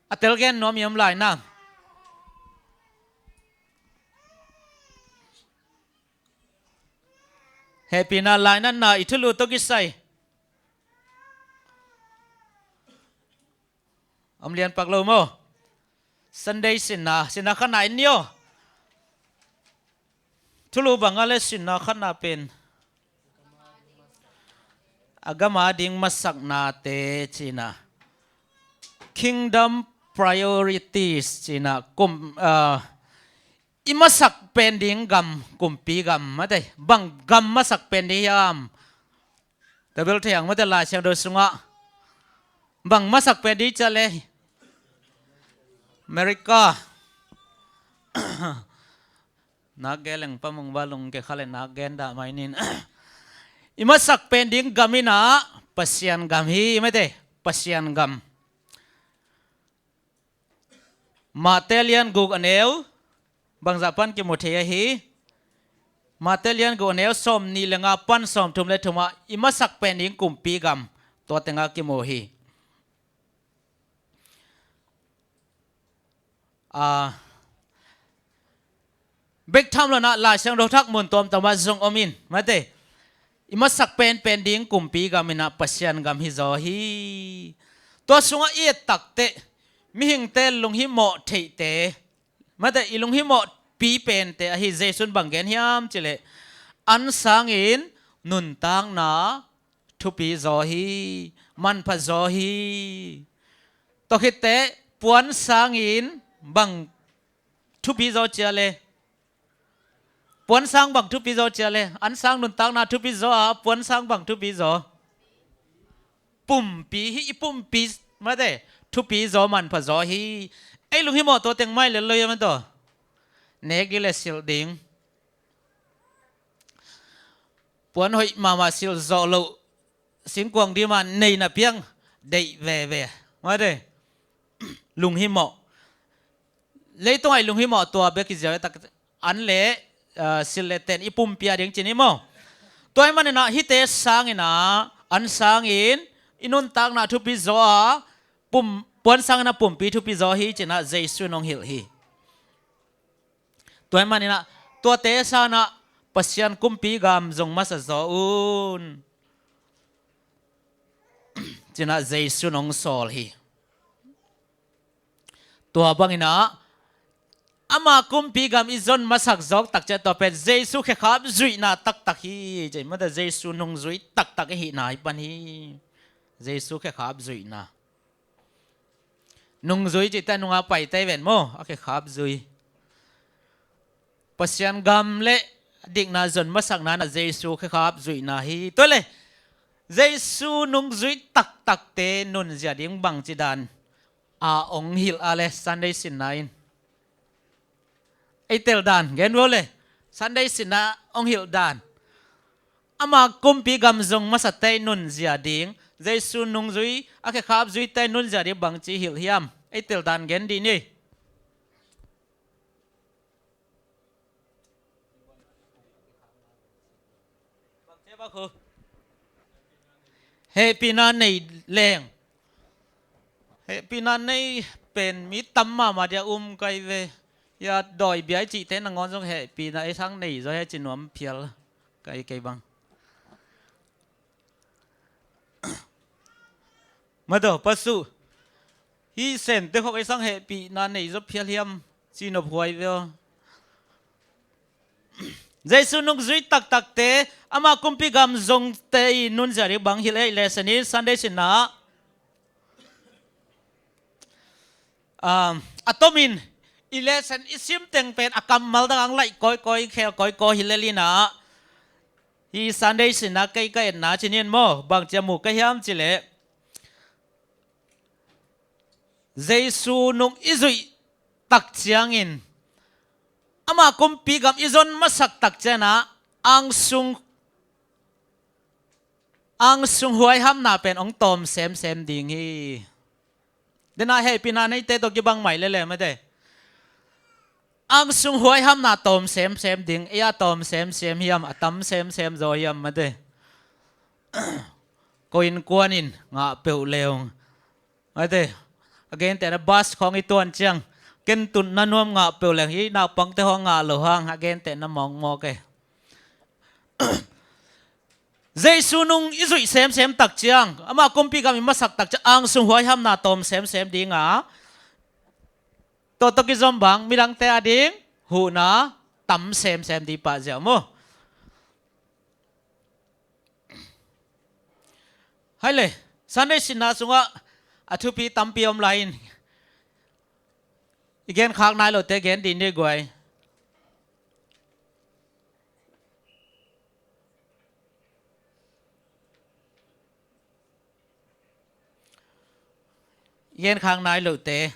a tel gen nuam i om lai na. Hehpihna lainatna i thulu tawh kisai. Om lian pak lo maw? Sunday sinna, sinna khatna in ni aw. Thulu banga le sinna khatna pen a gama ding masaknate cina, kingdom priorities cina, kum, ah, i masak pen ding gam, kumpi gam mate, bang gam masak pen ding hiam? Tabel thei ang mate, Lai Siangtho sungah bang masak pen ding cia le, America. Nak geleng pamung balung ke khale nak gen dah mai nin. I masak pen ding gam ina Pasian gam hi mate, Pasian gam. Mate lian guk a neu bangzah pan kimu thei ahi? Mate lian guk a neu sawm nih le nga pan sawm thum le thumah i masak pen ding kumpi gam, tua tenga kimu hi. Ah, bek tham lo na Lai Siangtho thak mun tuamtuamah zong om in mate, i masak penpen ding kumpi gam ina Pasian gam hi zaw hi. Tua sungah i et takteh mihingte lunghimawh theihte mate, i lunghimawhpi pente ahi. Jesu'n bang gen hiam cileh, an sangin nuntakna thupi zaw hi, manpha zaw hi. Tua khitteh puan sangin bang thupi zaw cia le? Puan sang bang thupi zaw cia le? An sang nuntakna thupi zaw a, puan sang bang thupi zaw? Pumpi hi, i pumpi mate, thupi zaw, manpha zaw hi. Ei lunghimawh tua teng mai le lo ia mate, nek ding le silh ding. Puan hoih mahmah silh zawh loh singkuang dima neina piang deih veve mate, lunghimawh. Leitung ai lunghimawh tua bek i ziau tak an le, ah, silh le ten i pumpi a ding cin hi maw? Tua hi maninah hihte sangina, an sangin i nuntakna thupi zaw a, pum, puan sangina pumpi thupi zaw hi cinah Jesu nong hilh hi. Tua hi maninah tuate sanah Pasian kumpi gam zong masa zaw un cinah Jesu nong sawl hi. Tua banginah ama kumpi gam i zon masak zawk takciah tua pen Jesu khekhap zuihna taktak hi. Mate, Jesu nungzui taktak i hihna hi pan hi. Jesu khekhap zuihna. Nungzui cihte nunga paite ven maw, a khekhap zui. Pasian gam le dikna zon masakna na Jesu khekhap zuihna hi. Tua le Jesu nungzui taktakte nunzia ding bangci dan a ong hilh a le Sunday sinna in ei tel dan gen vo le, Sunday sinna ong hilh dan. Ama kumpi gam zong masate nunzia ding, Jesu nungzui a khekhap zuite nunzia ding bangci hilh hiam? Ei tel dan gen dih ni. Hehpihna nei leng. Hehpihna nei pen mi tam mahmah dia um kai ve. Ya dawi biai cihte nangawn zong hehpihna ei sang nei zaw he ci nuam phial kai kei bang. Mado pasu. Hi sente khok ei sang hehpihna nei zaw phial hiam ci nop huai ve aw. Jesu nungzui taktakte ama kumpi gam zongte i nunzia ding bang hilh ei le sanin Sunday sinna. Um, a tomin i lesson i sim teng pen a kammal dang ang laih kawikawi, khel kawikawi hi lel inah, hi Sunday sinna kei ka etna cinin maw, bang cia mu ka hiam cileh, Jesu nung i zuih tak ciangin ama kumpi gam i zon masak tak cianah angsung, angsung huaihamna pen ong tawm semsem ding hi. Dena hehpihna neite tawh kibang mai lele mate. Angsung huaihamna tawm semsem ding, ei a tawm semsem hiam, a tam semsem zaw hiam mate. Ko innkuanin ngah peuh leung mate. A gentehna bus khawng i tuan ciang, ken tutna nuam ngah peuh leng, hi naupangte haw ngah lo hang a gentehna mawkmawk e. Jesu nung i zuih semsem tak ciang, ama kumpi gam i masak tak ciang, angsung huaihamna tawm semsem ding a, tua tawh kizom bang midangte a ding huhna tam semsem ding pah ziau maw. Hai le, Sunday sinna sungah a thupi tampi om lai in, i genkhak nai lote gen ding ni guai. I genkhak nai lote.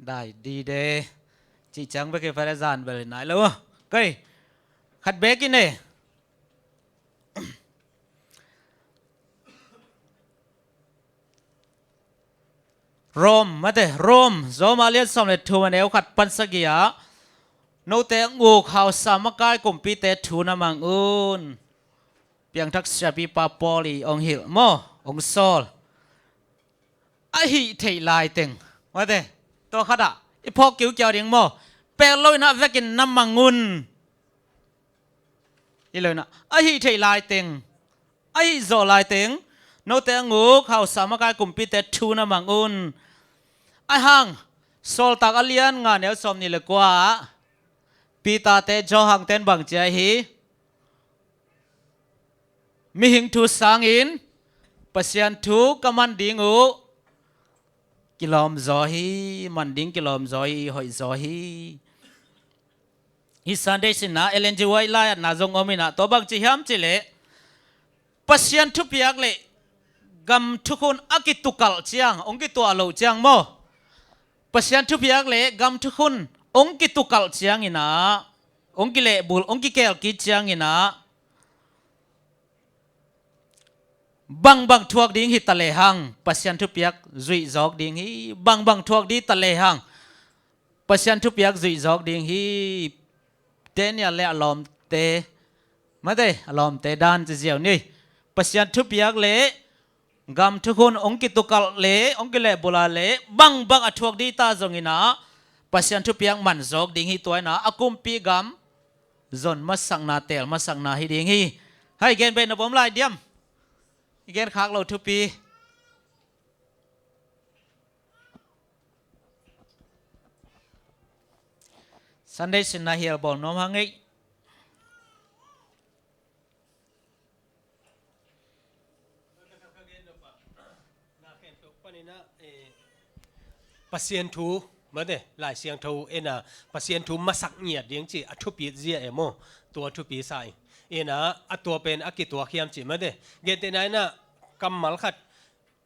Dai dide. Cih ciang bek hi pha le zan bel hi nai lo. Kei khat bek in e. Rom, mate, Rom, Rom a lian sawm le thum a neu khat pan sagih ah, note a nguk hausa makai kumpite thu na mang un. Piangthak siapipa Paul i ong hilh maw, ong sawl. A hih theih laiteng, mate, tua khatah i phawk kiukiau ding maw, pek lo in a vekin na mang un. I lo in a, a hih theih laiteng, a hih zawh laiteng, note a nguk hausa makai kumpite thu na mang un. Ahi hang, Sawltak a lian nga neu sawm nih le kua ah, Peter te Johan ten bang ci a hi. Mihing thu sangin Pasian thu ka man ding uh kilawm zaw hi, man ding kilawm zaw hi, hoih zaw hi. Hih Sunday sinna Ellen G. White lai-atna zong om in a, tua bang ci hiam cih leh, Pasian thupiak le gam thukhun a kitukalh ciang, hong kituah loh ciang maw, Pasian thupiak le gam thukhun hong kitukalh ciang in a, hong kilehbul, hong kikelkit ciang in a, bangbang thuak ding hi ta lehang Pasian thupiak zuih zawk ding hi. Bangbang thuak ding ta lehang Pasian thupiak zuih zawk ding hi. Daniel le a lawmte, mate, a lawmte dan ci ziau ni. Pasian thupiak le gam thukhun hong kitukalh le hong kilehbul a le bangbang a thuak ding ta zong in a, Pasian thupiak man zawk ding hi. Tua in a, a kumpi gam zon masakna, teel masakna hi ding hi. Hai, gen bei na bawm lai diam? I gen khak lo thupi. Sunday sinna hial bawl nuam hang ei. Pasian thu, mate, Lai Siangtho en a, Pasian thu masak ngiat ding ci a thupit zia e maw? Tua thupi sa in a, a tua pen a kituak hiam ci, mate. Gentehna in a, kammal khat,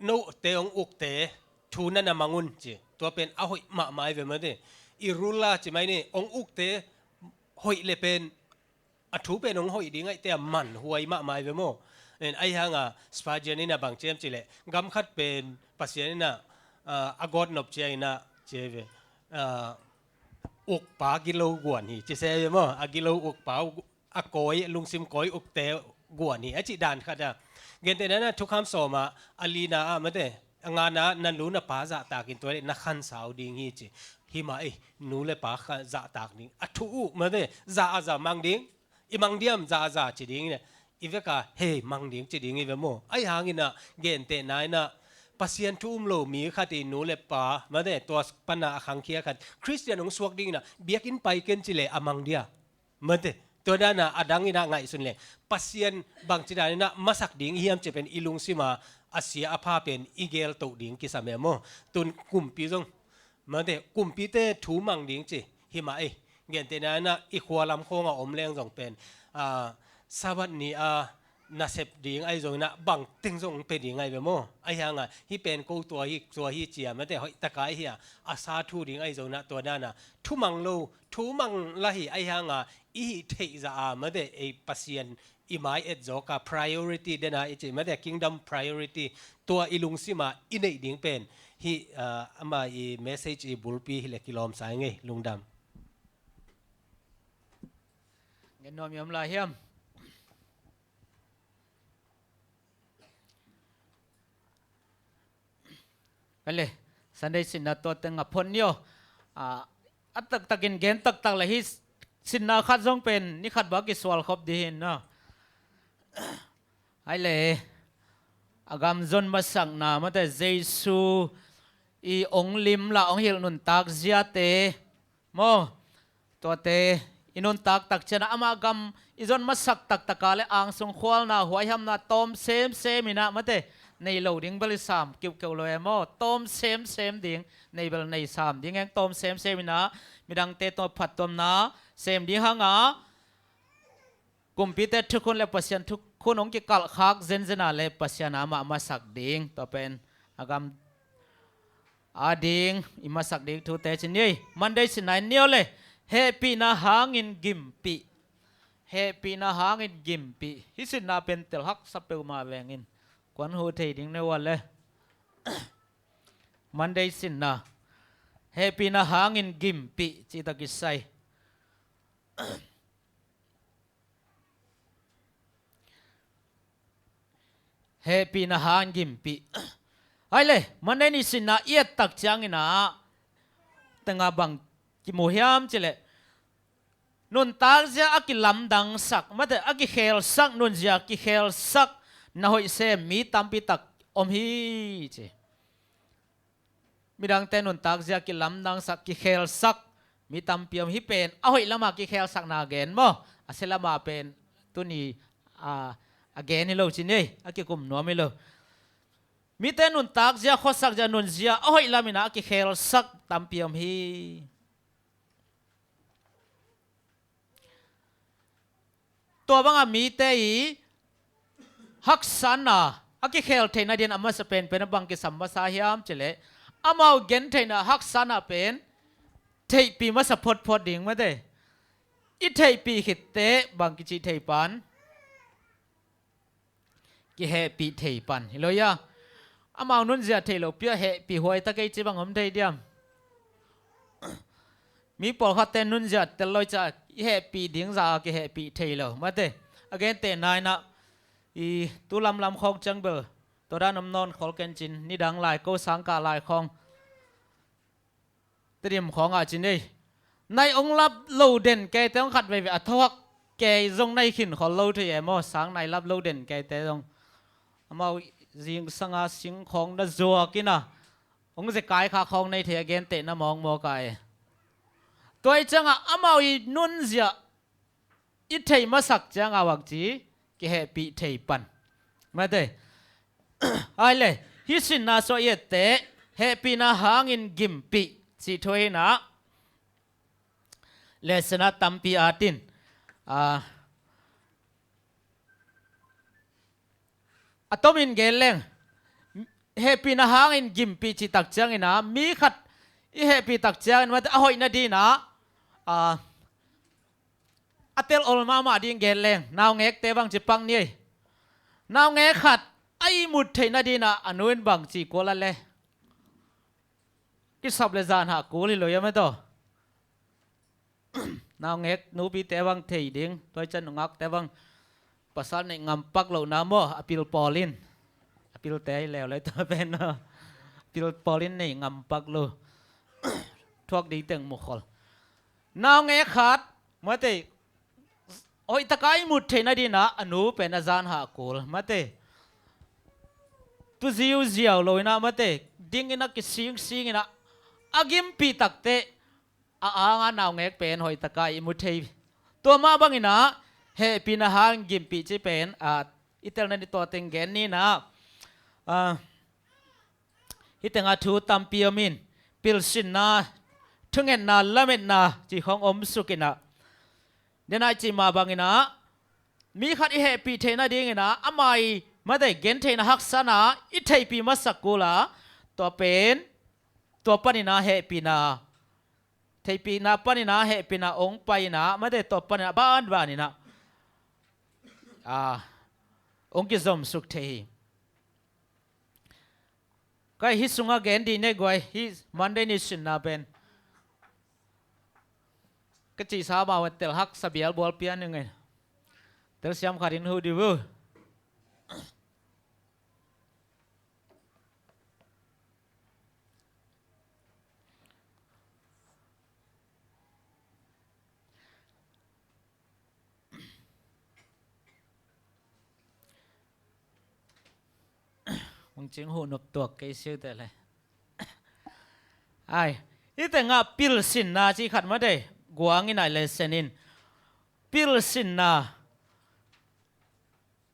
note hong ukte thu na na mang un ci, tua pen a hoih mahmah hi ve, mate. I ruler ci mai ni, hong ukte hoih le pen a thu pen hong hoih ding ahih teh a man huai mahmah hi ve maw. Ahi hang a Spurgeon in a bang ci hiam cih leh, gam khat pen Pasian in a, a, a gawtnop ciangin a, ci hi ve, a, ukpa gilo guan hi, ci se hi ve maw. A gilo ukpa, a kawi, lungsim kawi ukte guan hi, a cih dan khat a. Gentehna in a Thukham sawm a, a lina ah, mate, a ngana ah, na nu na pa zahtak in, tua leh na khansau ding hi ci. Hi mah ei, nu le pa kha zahtak ding a thu uh, mate, za a za mang ding. I mang diam, za a za ci ding in a, i vek a, hei, mang ding ci ding hi ve maw. Ahi hangin a, gentehna in a, Pasian thu um lo mi khat i nu le pa, mate, tua pan a a khangkhia khat Khristian hong suak ding in a, biakinn pai ken ci leh a mang dia, mate. Tua dan a, a dang in a ngaihsun leng, Pasian bangci dan in a masak ding hiam cih pen i lungsim a, a sia a pha pen i geltoh ding kisam e maw. Tun kumpi zong, mate, kumpite thu mang ding ci hi mah ei. Gentehna in a, i khua lam khawng a om leng zong pen, a, Sabbath ni a, nasep ding ahi zongin ah bangteng zong pia ding ahi ve maw. Ahi hangah hih pen ko tua hi, tua hi ci-a mate hoih taka ahi a, a sa thu ding ahi zongin ah tua dan a thumang lo, thumang lah hi. Ahi hangah i hih theih zah a mate ei Pasian i mai et zawk a priority den a i cih mate kingdom priority tua i lungsim a i neih ding pen hih, ah, ama i message i bulpi hi leh kilawm sa ing ei. Lungdam. Ngen nuam i om lai hiam? Kale, Sunday sinna tua teng a phot ni aw. A, a taktakin gen taktak leh hih sinna khat zong pen ni khat bang kisual khop ding hi na. Ai le, a gam zon masakna mate Jesu i ong lim la ong hilh nuntak ziate maw? Tuate i nuntak tak ciangin ah ama gam i zon masak taktak a leh angsung khualna huaihamna tawm semsem in ah mate nei lo ding bel i sam kiuhkeuh lo e maw? Tawm semsem ding, nei bel nei sam ding eng, tawm semsem in ah midangte tawh phattuamna sem ding hang a, kumpite thukhun le Pasian thukhun hong kikalhkhak zenzen a leh Pasian amah masak ding, tua pen a gam ading i masak ding thute ci ni ei. Monday sinna en ni aw le, hehpihna hangin gimpih. Hehpihna hangin gimpih. Hih sinna pen tel haksa peuhmah veng in kuan huh thei ding ne uh a le. Monday sinna, hehpihna hangin gimpih cih tawh kisai. Hehpihna hangin gimpih. Ai le, Monday ni sinna i et tak ciangin ah teng ah bang kimu hiam cih leh, nuntak zia a kilamdangsak mate, a kikhelsak, nunzia kikhelsak na hoih sem mi tampi tak om hi ci. Midangte nuntak zia kilamdangsak, kikhelsak mi tampi om hi pen, a hoih lama kikhelsakna gen maw? A sia lama pen tuni a, a gen hi lo ci ni ei, a kikum nuam hi lo. Mite nuntak zia, khuasak zia, nunzia a hoih lam in ah a kikhelsak tampi om hi. Tua bangah mite i haksatna a kikhel theihna dingin a masa penpen a bang kisam masa hiam cih leh, amau gentheihna haksatna pen theihpih masa photphot ding mate. I theihpih khit teh bang kici thei pan? Kihehpih thei pan hi lo ia. Amau nunzia thei lo pi a hehpih huai ta kei ci bang om thei diam? Mi pawlkhatte nunzia tel lo i ci a, i hehpih ding zah a kihehpih thei lo mate. A gentehna in ah i tu lamlam khawng ciang bel tua dan om nawn khol ken cin, nidang lai ko sangkah lai khawng Tedim khawngah ci ni ei. Nai ong lap lo den keite ong khat veivei a thohak kei zong nai khin khol lo thei e maw? Sang nai lap lo den keite zong amau zingsanga singkhawng na zuak in a ong zekai kha khawng nei thei a gentehna mawkmawk a e. Tua i ciangah amau i nunzia i theih masak ciangah bangci kihehpih thei pan. Mate. Ai le, hih sinna suah i etteh hehpihna hangin gimpih cih thu hi in ah lesson ah tampi at in, a, a tomin gen leng, hehpihna hangin gimpih cih tak ciangin ah mi khat i hehpih tak ciangin mate a hoih nadin ah, a, a tel ol mahmah ding gen leng, naungekte bang ci pak ni ei. Naungek khat a ihmut theih nadin ah a nu in bang ci kul a le? Kisap le zanhah kul hi lo ia mate aw. Naungek nupite bang thei ding, tua i ciang nungakte bang pasal neih ngam pak lohna maw, a pil pawl in. A pilte hi leuleu tua pen aw. A pil pawl in neih ngam pak lo. Thuak ding teng mukhol. Naungek khat mate, hoih taka ihmut theih nadin ah a nu pen a zanhah kul mate. Tu ziuziau lo in ah mate, ding in ah kisingsing in ah a gimpih tak teh a anga naungek pen hoih taka ihmu thei. Tua mah bangin ah hehpihna hangin gimpih cih pen, a, i telna ni tua teng gen ni in ah, a, hih tengah thu tampi om in, pilsinna, thungetna, lametna cih khawng om suk in ah, den a i cih mah bangin ah Mi khat i hehpih theih nadingin ah ama i mate gentheihna haksatna i theihpih masak kul a, tua pen tua panin ah hehpihna, theihpihna panin ah hehpihna hong pai in ah mate tua panin ah banbanin ah, ah, hong kizomsuk thei hi. Ka hih sungah gen dih ne guai, hih Monday ni sinna pen ka cihsa amau in tel haksa bial bual pian ning e. Telsiam khat in huh dih uh. Hong cing huh nop tuak kei siu te le. Ai, i tengah pilsinna ci khat mate, guang in ai le sen in. Pilsinna.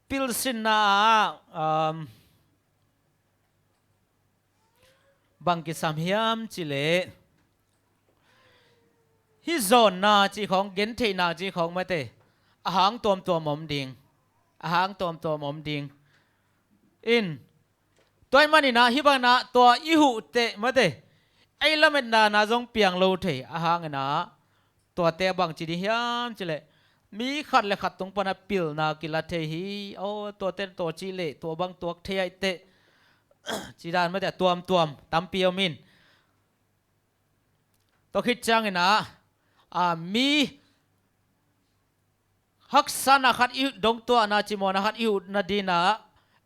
Pilsinna ah, um, bang kisam hiam ci leh, hih zawnna ci khawng, gentheihna ci khawng mate, a hang tuamtuam om ding. A hang tuamtuam om ding. In, tua ahih manin ah hih bangin ah tua i huh teh mate, ei lametna na zong piang lo thei. A hangin ah tuate bang ci ding hiam ci leh, mi khat le khat tung pan ah pilna kila thei hi. Aw, tuate tua ci leh tua bang tuak thei ai teh, ci dan mate, a tuamtuam tampi om in. Tua khit ciangin ah, a, mi haksatna khat i dongtuahna, cimawhna khat i huh nadingin ah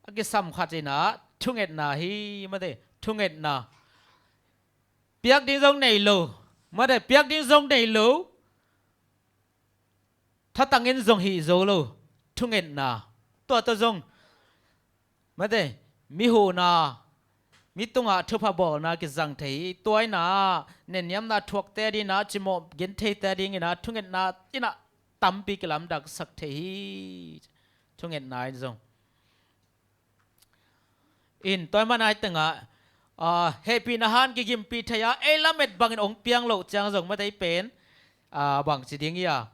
a kisam khat in ah thungetna hi mate, thungetna. Piak ding zong nei lo mate, piak ding zong nei lo. Thatangin zong hih zo lo, thungetna. Tua tawh zong mate, mi huhna, mi tungah thupha bawlna kizang thei hi. Tua in ah nenniamna thuakte adingin ah, cimawh gentheite adingin ah thungetna in ah tampi kilamdangsak thei hi. Thungetna in zong. In, tua ahih manin ah hih tengah, ah, hehpihna hang kigimpih thei a, ei lamet bangin hong piang loh ciang zong mate, i pen, ah, bang ci ding hi a,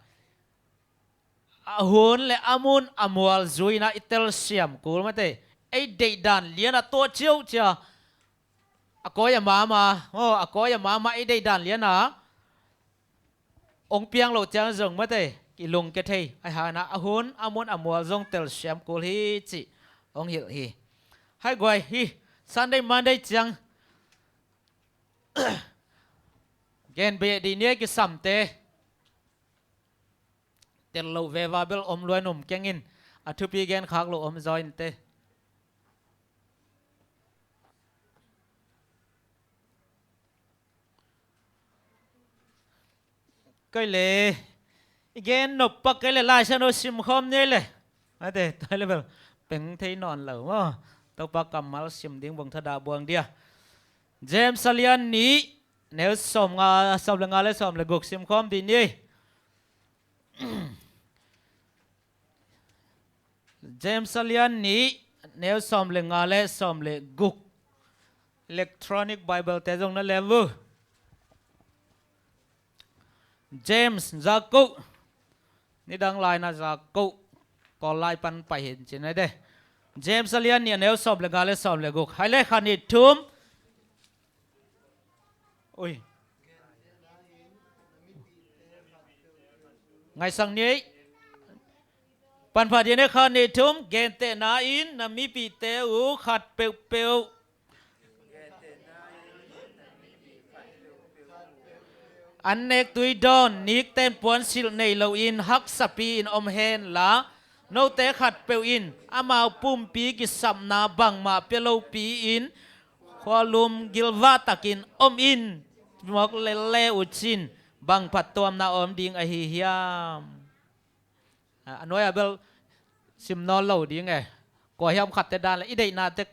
a hun le a mun a mual zui in ah i telsiam kul mate, ei deihdan lian a tua ciauh cia, a kawi a mama, aw, a kawi a mama ei deihdan lian a hong piang loh ciang zong mate, i lungkia thei. Ahih hangin ah a hun a mun a mual zong telsiam kul hi cih hong hilh hi. Hai guai, hih Sunday Monday ciang gen beh dih ni ei, kisamte. Tel loh veve bel om lua in, om keng in, a thupi gen khak loh om zaw in teh. Kei le, i gen nop pak kei le, Lai Siangtho sim khawm ni ei le. Mate, tua le bel peng thei nawn lo maw. Topa kammal sim ding bang thadah buang dia. James a lian nih, neu sawm nga, sawm le nga le sawm le guk sim khawm dih ni ei. James a lian nih, neu sawm le nga le sawm le guk. Electronic Bible te zong na lem uh. James, Jakob. Nidang lai-in ah Jakob Kawl lai pan pai hi in ci ni ei de. James a lian nih, a neu sawm le nga le sawm le guk. Hai le, khat nih thum. Ui. Ngaihsak ni ei. Panpha dih ni ei, khat nih thum. Gentehna in na mipihte uh khat peuhpeuh an nek tui dawn, nikten puansilh nei loin haksapi-in om hen la, note khatpeuh in amau pumpi kisapna bangmah pia lopi-in khualum gilvah takin om in. Mawk lel le uh cin bang phattuamna om ding ahi hiam? A, a nuai-ah bel sim nawn lo ding e. Kua hiam khatte dan le i deihna tek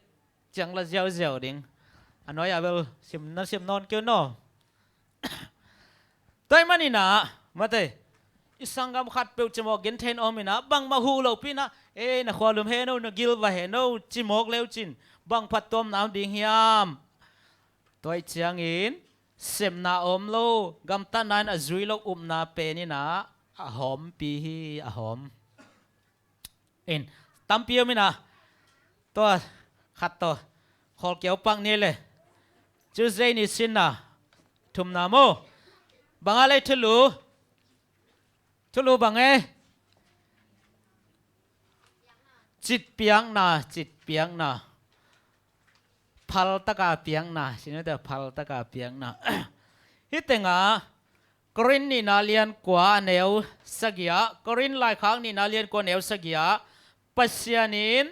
ciang la ziauziau ding. A nuai-ah bel sim na sim nawn kei un aw. Tua ahih manin ah, mate, i sanggam khatpeuh cimawh genthei in om in ah, bangmah huh lopi-in ah, ei, na khualum hen aw, na gilvah hen aw, ci mawk le uh cin bang phattuamna om ding hiam? Tua ahih ciangin sepna a om lo, gamtatna in a zui lo upna pen in ah a hawmpi hi, a hawm. In, tampi om in ah, tua khat tawh khawlkiau pak ni le. Tuesday ni sinna thumna maw? Bang a lei thulu? Thulu bang e? Citpiakna, citpiakna. Phaltaka piakna, sinate phaltaka piakna. Hih tengah Korin nihna lian kua a neu sagih ah, Korin laikhak nihna lian kua a neu sagih ah, Pasian in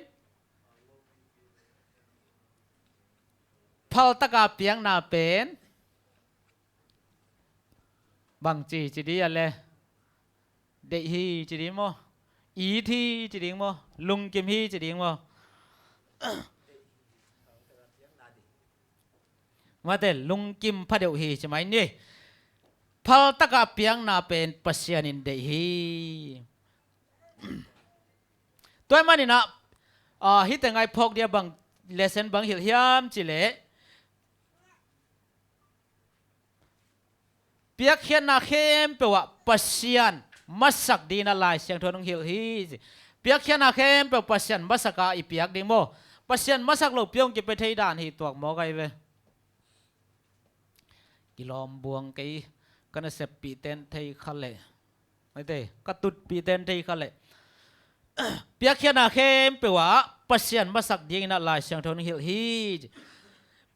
phaltaka piakna pen bangci ci ding a le, deih hi ci ding maw? It hi ci ding maw? Lungkim hi ci ding maw? Mate, lungkim phadeuh hi ci mai ni. Phaltaka piakna pen Pasian in deih hi. Tua ahih manin ah, ah, hih tengah i phawk dia bang lesson bang hilh hiam ci leh, piakkhiatna khempeuh ah Pasian masak dingin ah Lai Siangtho in hong hilh hi. Piakkhiatna khempeuh Pasian masak a i piak ding maw? Pasian masak lo piak hong kipia thei dan hi tuak mawk ahi ve. Kilawm buang kei, ka naseppih ten thei kha leh, mate, ka tutpih ten thei kha leh, piakkhiatna khempeuh ah Pasian masak dingin ah Lai Siangtho in hilh hi.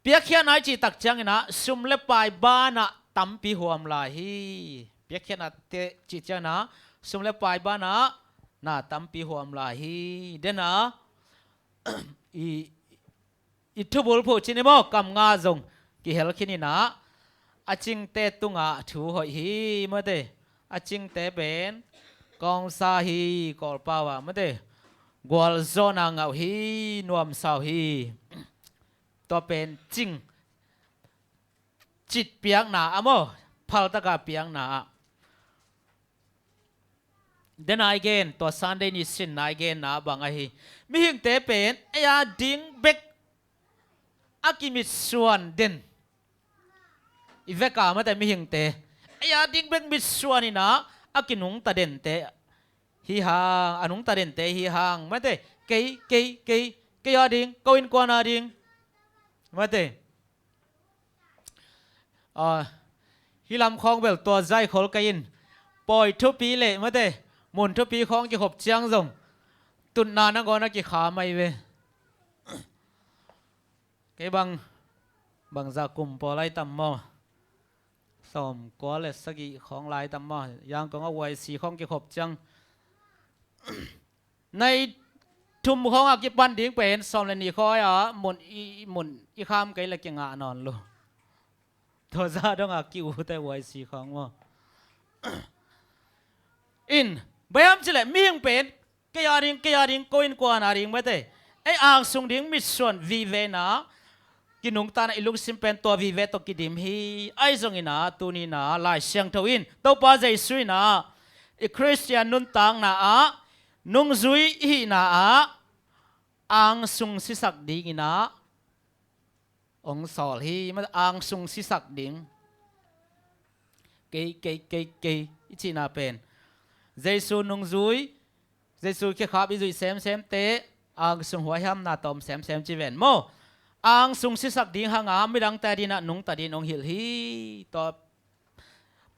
Piakkhiatna i cih tak ciangin ah sum le pai banah tampi huam lai hi. Piakkhiatna te cih ciangin ah sum le pai banah na tampi huam lai hi. Dena i, i thubul phuh ci ni maw, kam nga zong kihel khin in ah, a cingte tungah thu hoih hi, mate. A cingte pen kawngsa hi, Kawlpau ah, mate. Gualzawhna ngah uh hi, nuamsa uh hi. Tua pen cing, citpiakna ah maw, phaltaka piakna ah. Dena i gen, tua Sunday ni sinna i genna bang ahi. Mihingte pen ei a ding bek a kimitsuan den. I veka, mate, mihingte ei a ding bek mitsuan in ah a kinungta dente hi hang, a nungta dente hi hang, mate. Kei, kei, kei, kei a ding, ko innkuan a ding, mate. Ah, hih lam khawng bel tua zai khol kei in, pawi thupi le, mate, mun thupi khawng kikhop ciang zong tutna nangawn a kikham ahi ve. Kei bang, bangzah kum pawl lai tam maw? Sawmkua le sagih khawng lai tam maw? Yangon a Y C khawng kikhop ciang, nai thum khawng a kipan ding pen sawm le nih khawng a mun i, mun i kham kei le kingah nawn lo. Tua zah dong a ki-ute Y C khawng maw? In, bang hiam cih leh mihing pen kei a ding, kei a ding, ko innkuan a ding, mate. Ei angsung ding mitsuan vive in ah, kinungta in ah i lungsim pen tua vive tawh kidim hi. Ahi zongin ah, tuni in ah Lai Siangtho in, Topa Jesu in ah, i Khristian nuntakna ah nungzui i hihna ah angsung sisak dingin ah hong sawl hi, mate, angsung sisak ding. Kei, kei, kei, kei i cihna pen Jesu nungzui, Jesu khekhap i zuih semsemte angsung huaihamna tawh om semsem ci ven maw? Angsung sisak ding hang a midangte adingin ah nungta dingin hong hilh hi. Tua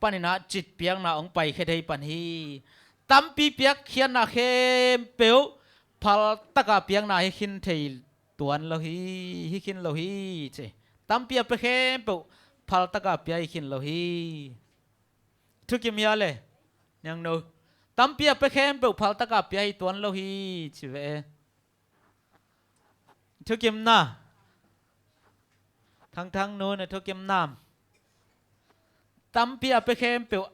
panin ah citpiakna hong paikhia thei pan hi. Tampi piakkhiatna khempeuh phaltaka piakna hi khin thei tuan lo hi, hi khin lo hi ci. Tampi a pia khempeuh phaltaka pia hi khin lo hi. Thukim hia le, niangno? Tampi a pia khempeuh phaltaka pia hi tuan lo hi ci ve. Thukim na. Thangthang nu na thukim nam? Tampi a pia khempeuh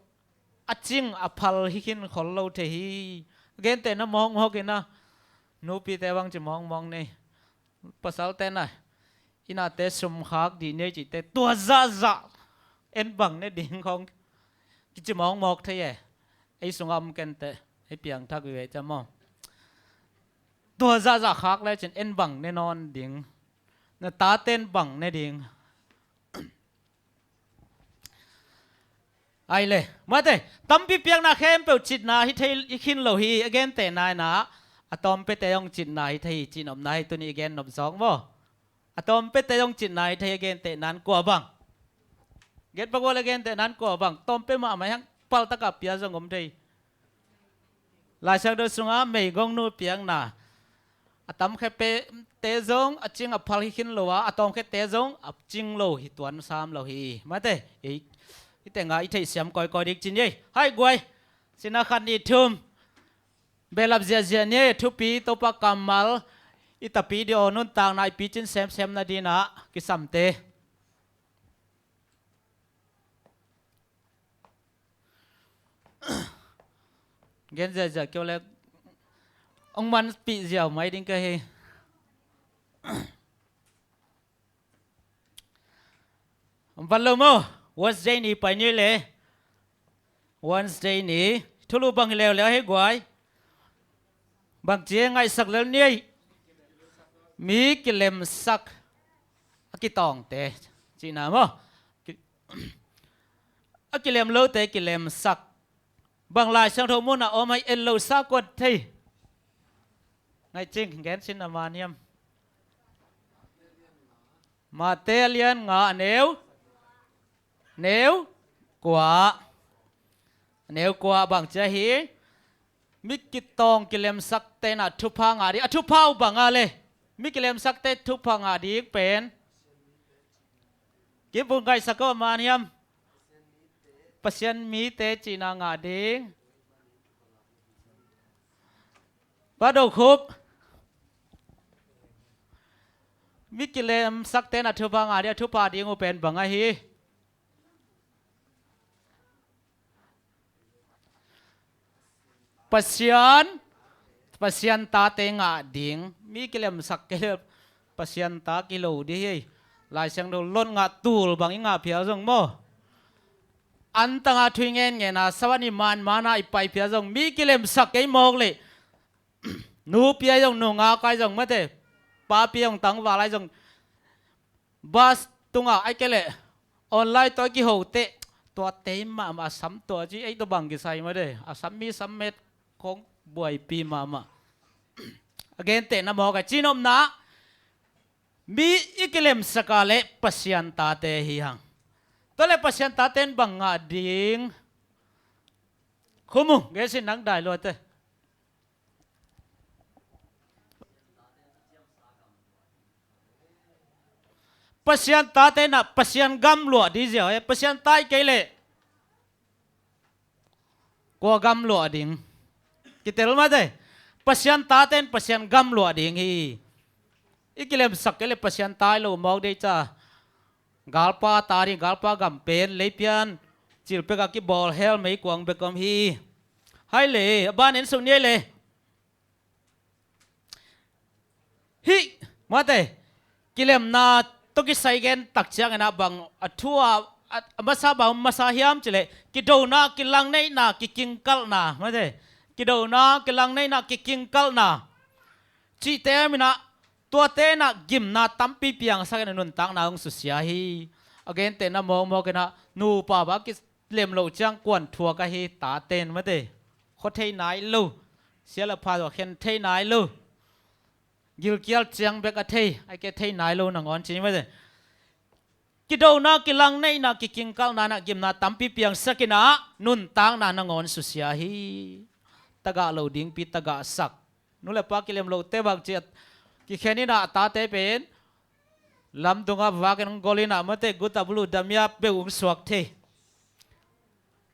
a cing a phal hi khin khol lo thei hi. Gente na mawkmawk in a, nupite bang ci mawkmawk nei. Pasalte na, i nate sum khak dih nei cihte tua zahzah en bang ne ding khawng kici mawkmawk thei e. Ei sungah om kente, ei piangthak vive cia maw? Tua zahzah khak lecin en bang ne nawn ding, na taten bang ne ding. Ai le, mate, tampi piakna khempeuh citna hi thei, hi khin lo hi, a gente nai in ah, A tawmpete zong citna hi thei hi, cihnopna hi tuni i gen nop zawk maw? A tawmpete zong citna hi thei hi, a gentehna in kua bang? Gen pak ua le, gentehna in kua bang? Tawmpe mahmah hi hang, paltak a pia zong om thei. Lai Siangtho sungah meigongnu piakna, a tamkhiate zong a cing a phal hi khin lo a, a tawmkhiate zong a cing lo hi, tuan sam lo hi. Mate, ei, i tengah i theihsiam kawikawi ding ci ni ei. Hai guai, sina khat nih thum. Behlap ziahziah ni ei, thupi, Topa kammal, i tapidaw nuntakna i picin semsem nadingin ah kisamte. Gen ziahziah kei uh leh hong manpih ziau mai ding ka hi. Van lo maw? Wednesday ni pai ni le. Wednesday ni. Thulu bang hi leuleu hi guai. Bang ci ngaihsak lel ni ei. Mi kilemsak a kitawngte cihna maw? Ki-, a kilem lote kilemsak. Bang Lai Siangtho munah om hi, en lo sa kua thei. Ngaih cing, gen sin a man hiam? Mate a lian nga, a neu, neu kua. A neu kua bang ci a hi. Mi kitawng kilemsakte in ah thupha ngah ding. A thupha uh bang a le? Mi kilemsakte thupha ngah ding pen. Kim Pung Kai Sako a man hiam? Pasian mite cihna ngah ding. Pa Do Khup. Mi kilemsakte in ah thupha ngah ding, a thupha ding uh pen bang a hi? Pasian, Pasian tate ngah ding. Mi kilemsak kei le Pasian ta kilo ding hi. Lai Siangtho lot ngah tul bang i ngah phial zong maw? Antanga thu i ngen ngen a, sawan i man man a i pai phial zong mi kilemsak kei mawk le. Nu pi ai zong, nu ngak ai zong mate. Pa pi ai zong, tangval ai zong. Bus tungah ai kei leh online tawh i kiho teh, tua tei mahmah a sam tua ci, ei tua bang kisai mah de, a sam mi sam met khong buaipi mahmah. A gentehna mawk a, cinopna, mi i kilemsak a leh Pasian tate hi hang. Tua leh Pasian tate in bang ngah ding? Khum uh, gen sin nang dai luate. Pasian tate in ah Pasian gam luah ding ziau e, Pasian ta i kei leh kua gam luah ding? Kitel mate. Pasian tate in Pasian gam luah ding hi. I kilemsak kei leh Pasian ta i lo mawk dei ca. Galpa ta ding, galpa gam pen leipian cilpek a kibawl hel meikuang bek om hi. Hai le, a ban en suk ni le. Hih mate, kilemna tawh kisai gen tak ciangin ah bang a thu a, a, a masa bang masa hiam cileh, kidona, kilangneihna, kikingkalhna mate. Kidona, kilangneihna, kikingkalhna cihte minah, tuate in ah gimna tampi piangsak in a nuntakna hong susia hi. A gentehna mawkmawk in ah nupa bang a kilem loh ciang kuan thuak ahi, tate in mate. Khua thei nai lo, sia le pha tawh khen thei nai lo, gilkial ciang bek a thei, a kia thei nai lo nangawn ci mate. Kidona, kilangneihna, kikingkalhna in ah gimna tampi piangsak in ah nuntakna nangawn susia hi. Tagah lo dingpi tagahsak. Nu le pa kilem lohte bang ciat kikhen in ah a tate pen lamdungah vakin hong gol in ah mate, guta bulu damia peuh hong suak thei.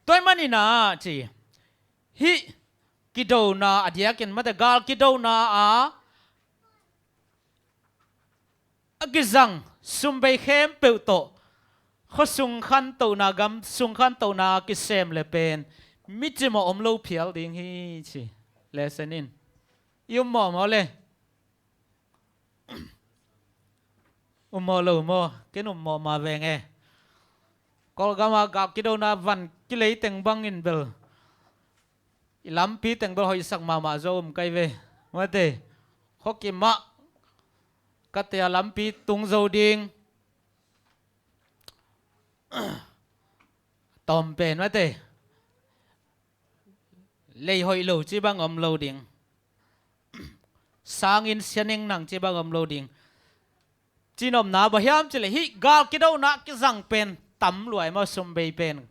Tua ahih manin ah ci, hih kidona a diakin mate, gal kidona a a kizang sumbei khempeuh tawh khuasung khantohna, gamsung khantohna a kisem le pen mi cimawh om lo phial ding hi ci. Lesson in i um mawh maw le? Um mawh lo maw? Ken um mawh ma veng e. Kawlgam a gal kidona van kilei teng bangin bel i lampi teng bel hoihsak mahmah zo um kai ve. Mate, khuakim ah ka tea lampi tung zo ding. Tawm pen mate, lei hoih lo ci bang om lo ding. sangin sianeng nang ci bang om lo ding. Cinopna bang hiam cileh hih gal kidona kizang pen tam luai maw, sum bei pen.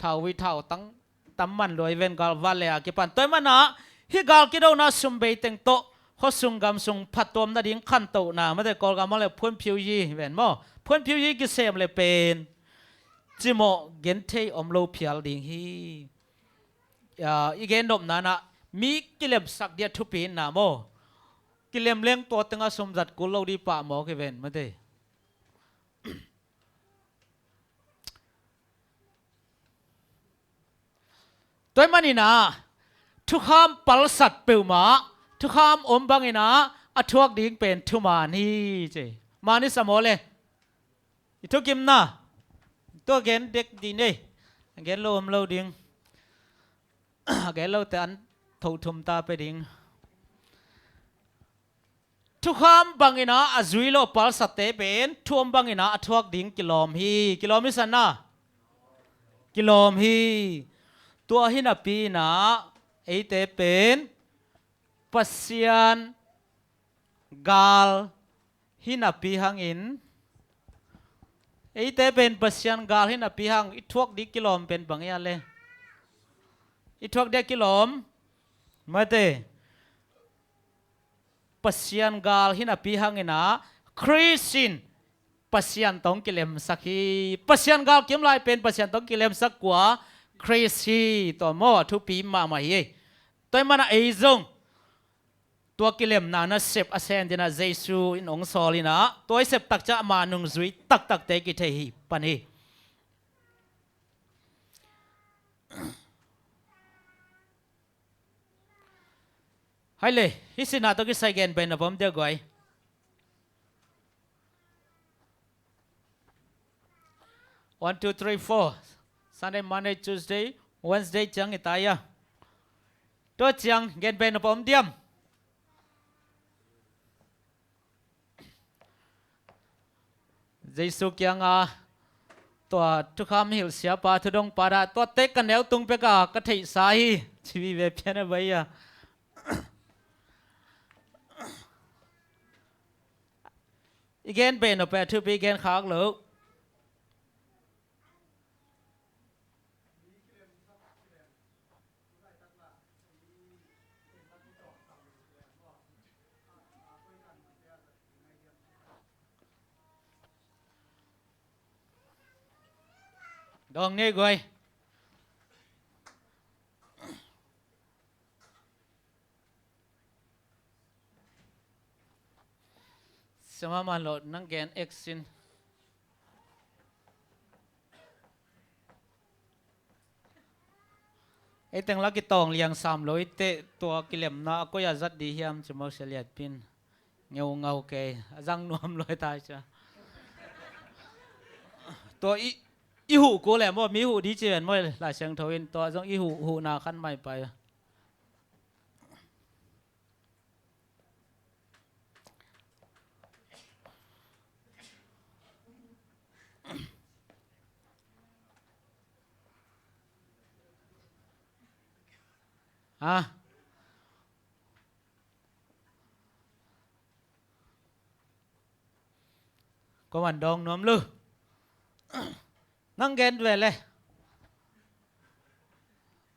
Thau i thau tang tam man luai ven gal vat le a kipan. Tua i mana hih gal kidona sum bei teng tawh khuasung gamsung phattuam nading khantohna mate, Kawlgam a le phuanphiu yi ven maw. Phuanphiu yi kisem le pen cimawh genthei om lo phial ding hi. A, i gen nopna inah mi kilemsak dia thupi inah maw. Kilem leng tua tengah sum zat kul lo dih pah mawk hi ven mate. Tua i maninah thukham palsat peuhmah thukham om banginah a thuak ding pen thuman hi ci. Man i sa maw le? I thukimna tua gen dek dih nei. A gen lo om lo ding. A gen lote an thoh thum ta pe ding. Thukham banginah a zui lo palsate pen thu om banginah a thuak ding kilawm hi. Kilawm hi sanna. Kilawm hi. Tua hi napi inah eite pen Pasian gal hi napi hangin, eite pen Pasian gal hi napi hang i thuak dih kilawm pen bang hi a le? I thuak dih kilawm mate. Pasian gal hi napi hanginah Khrist in Pasian tawh kilemsak hi. Pasian gal kim lai pen Pasian tawh kilemsak kua? Khrist hi. Tua maw a thupi mahmah hi. Tua i mana ei zong tua kilemna nasep a sen dinah Jesu in hong sawl inah tua i sep takciah ama nungzui taktakte kithei hi pan hi. Hai le, hih sinah tawh kisai gen pen a vom dia guai. One, two, three, four. Sunday, Monday, Tuesday, Wednesday ciang i tai a. Tua ciang gen pen a pom diam. Jesu kianga tua thukham hilh siapa thudongpa dah tua tek ka neu tung peka ka theihsa hi. Ci vive pian a vai a. I gen pen a pe thupi i gen khak lo. Dong ni guai. Sama man lo nang gen action. Ei teng la kitawng liang sam lo i teh tua kilemna a koi a zat di hiam ci Mose liatpin. Ngeu ngau kei a zang nuam lo i tai cia. Tua i, i huh ko le maw mi huh di ci ven maw Lai Siangtho in tua zong i huh, huhna khan mai pai. Ha? Ko man dawng nuam lu. Nang gen ve le.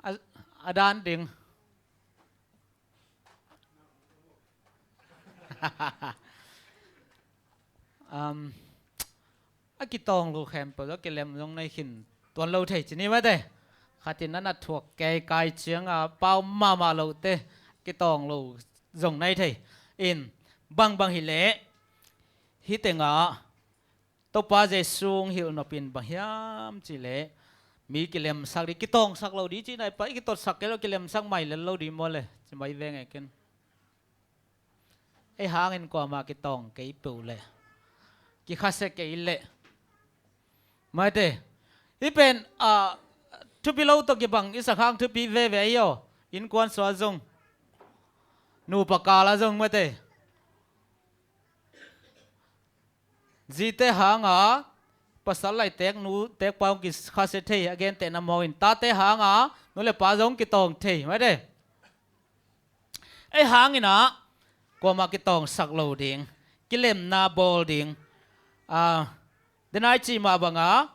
A, a dan ding. Um, a kitawng lo khempeuh a kilem zong nei khin tuan lo thei ci ni mate. Khatin a na thuak kei kai cianga pau mahmah lote kitawng lo zong nei thei. In bangbang hileh hih tengah Topa Jesu hong hilh nopin bang hiam cihleh mi kilemsak di, kitawngsak lo di cih nai pa i kitotsak kei lo, kilemsak mai lel lo di maw le ci mai veng e ken. Ei hangin kuamah kitawng kei peuh leh kikhase kei leh maite. Hih pen a thupi lo tawh kibang i sakhang thupi veve ahi aw. Innkuan sua zong nupa kala zong maite. Zite hanga pasal lai tek nu tek pa hong kikhase thei a gentehna mawin tate hanga nu le pa zong kitawng thei maite. Ei hangin ah kuamah kitawngsak lo ding, kilemna bawl ding. A, denai cih mah banga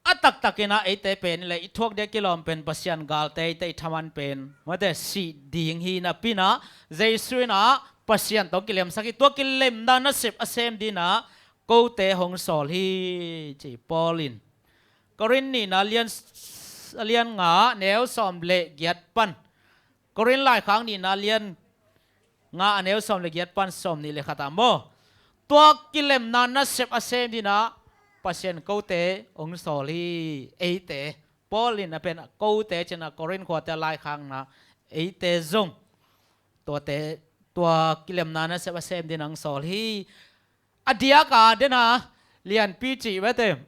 a taktakin ah eite pen le i thuak dia kilawm pen Pasian galte, eite i thaman pen mate sih ding hi napi-in ah Jesu in ah Pasian tawh kilemsak hi. Tua kilemna nasep a sem dingin ah kote hong sawl hi, ci Paul in. Korin nihna lian, lian nga neu sawm le giat pan, Korin laikhak nihna lian nga a neu sawm le giat pan sawm nih le khat ah maw, tua kilemna nasep a sem dingin ah Pasian kote hong sawl hi. Eite, Paul in a pen kote ci-in ah Korin khuate laikhakna eite zong tuate, tua kilemna nasep a sem dingin ah hong sawl hi. A diak a, dena lianpi cih bete,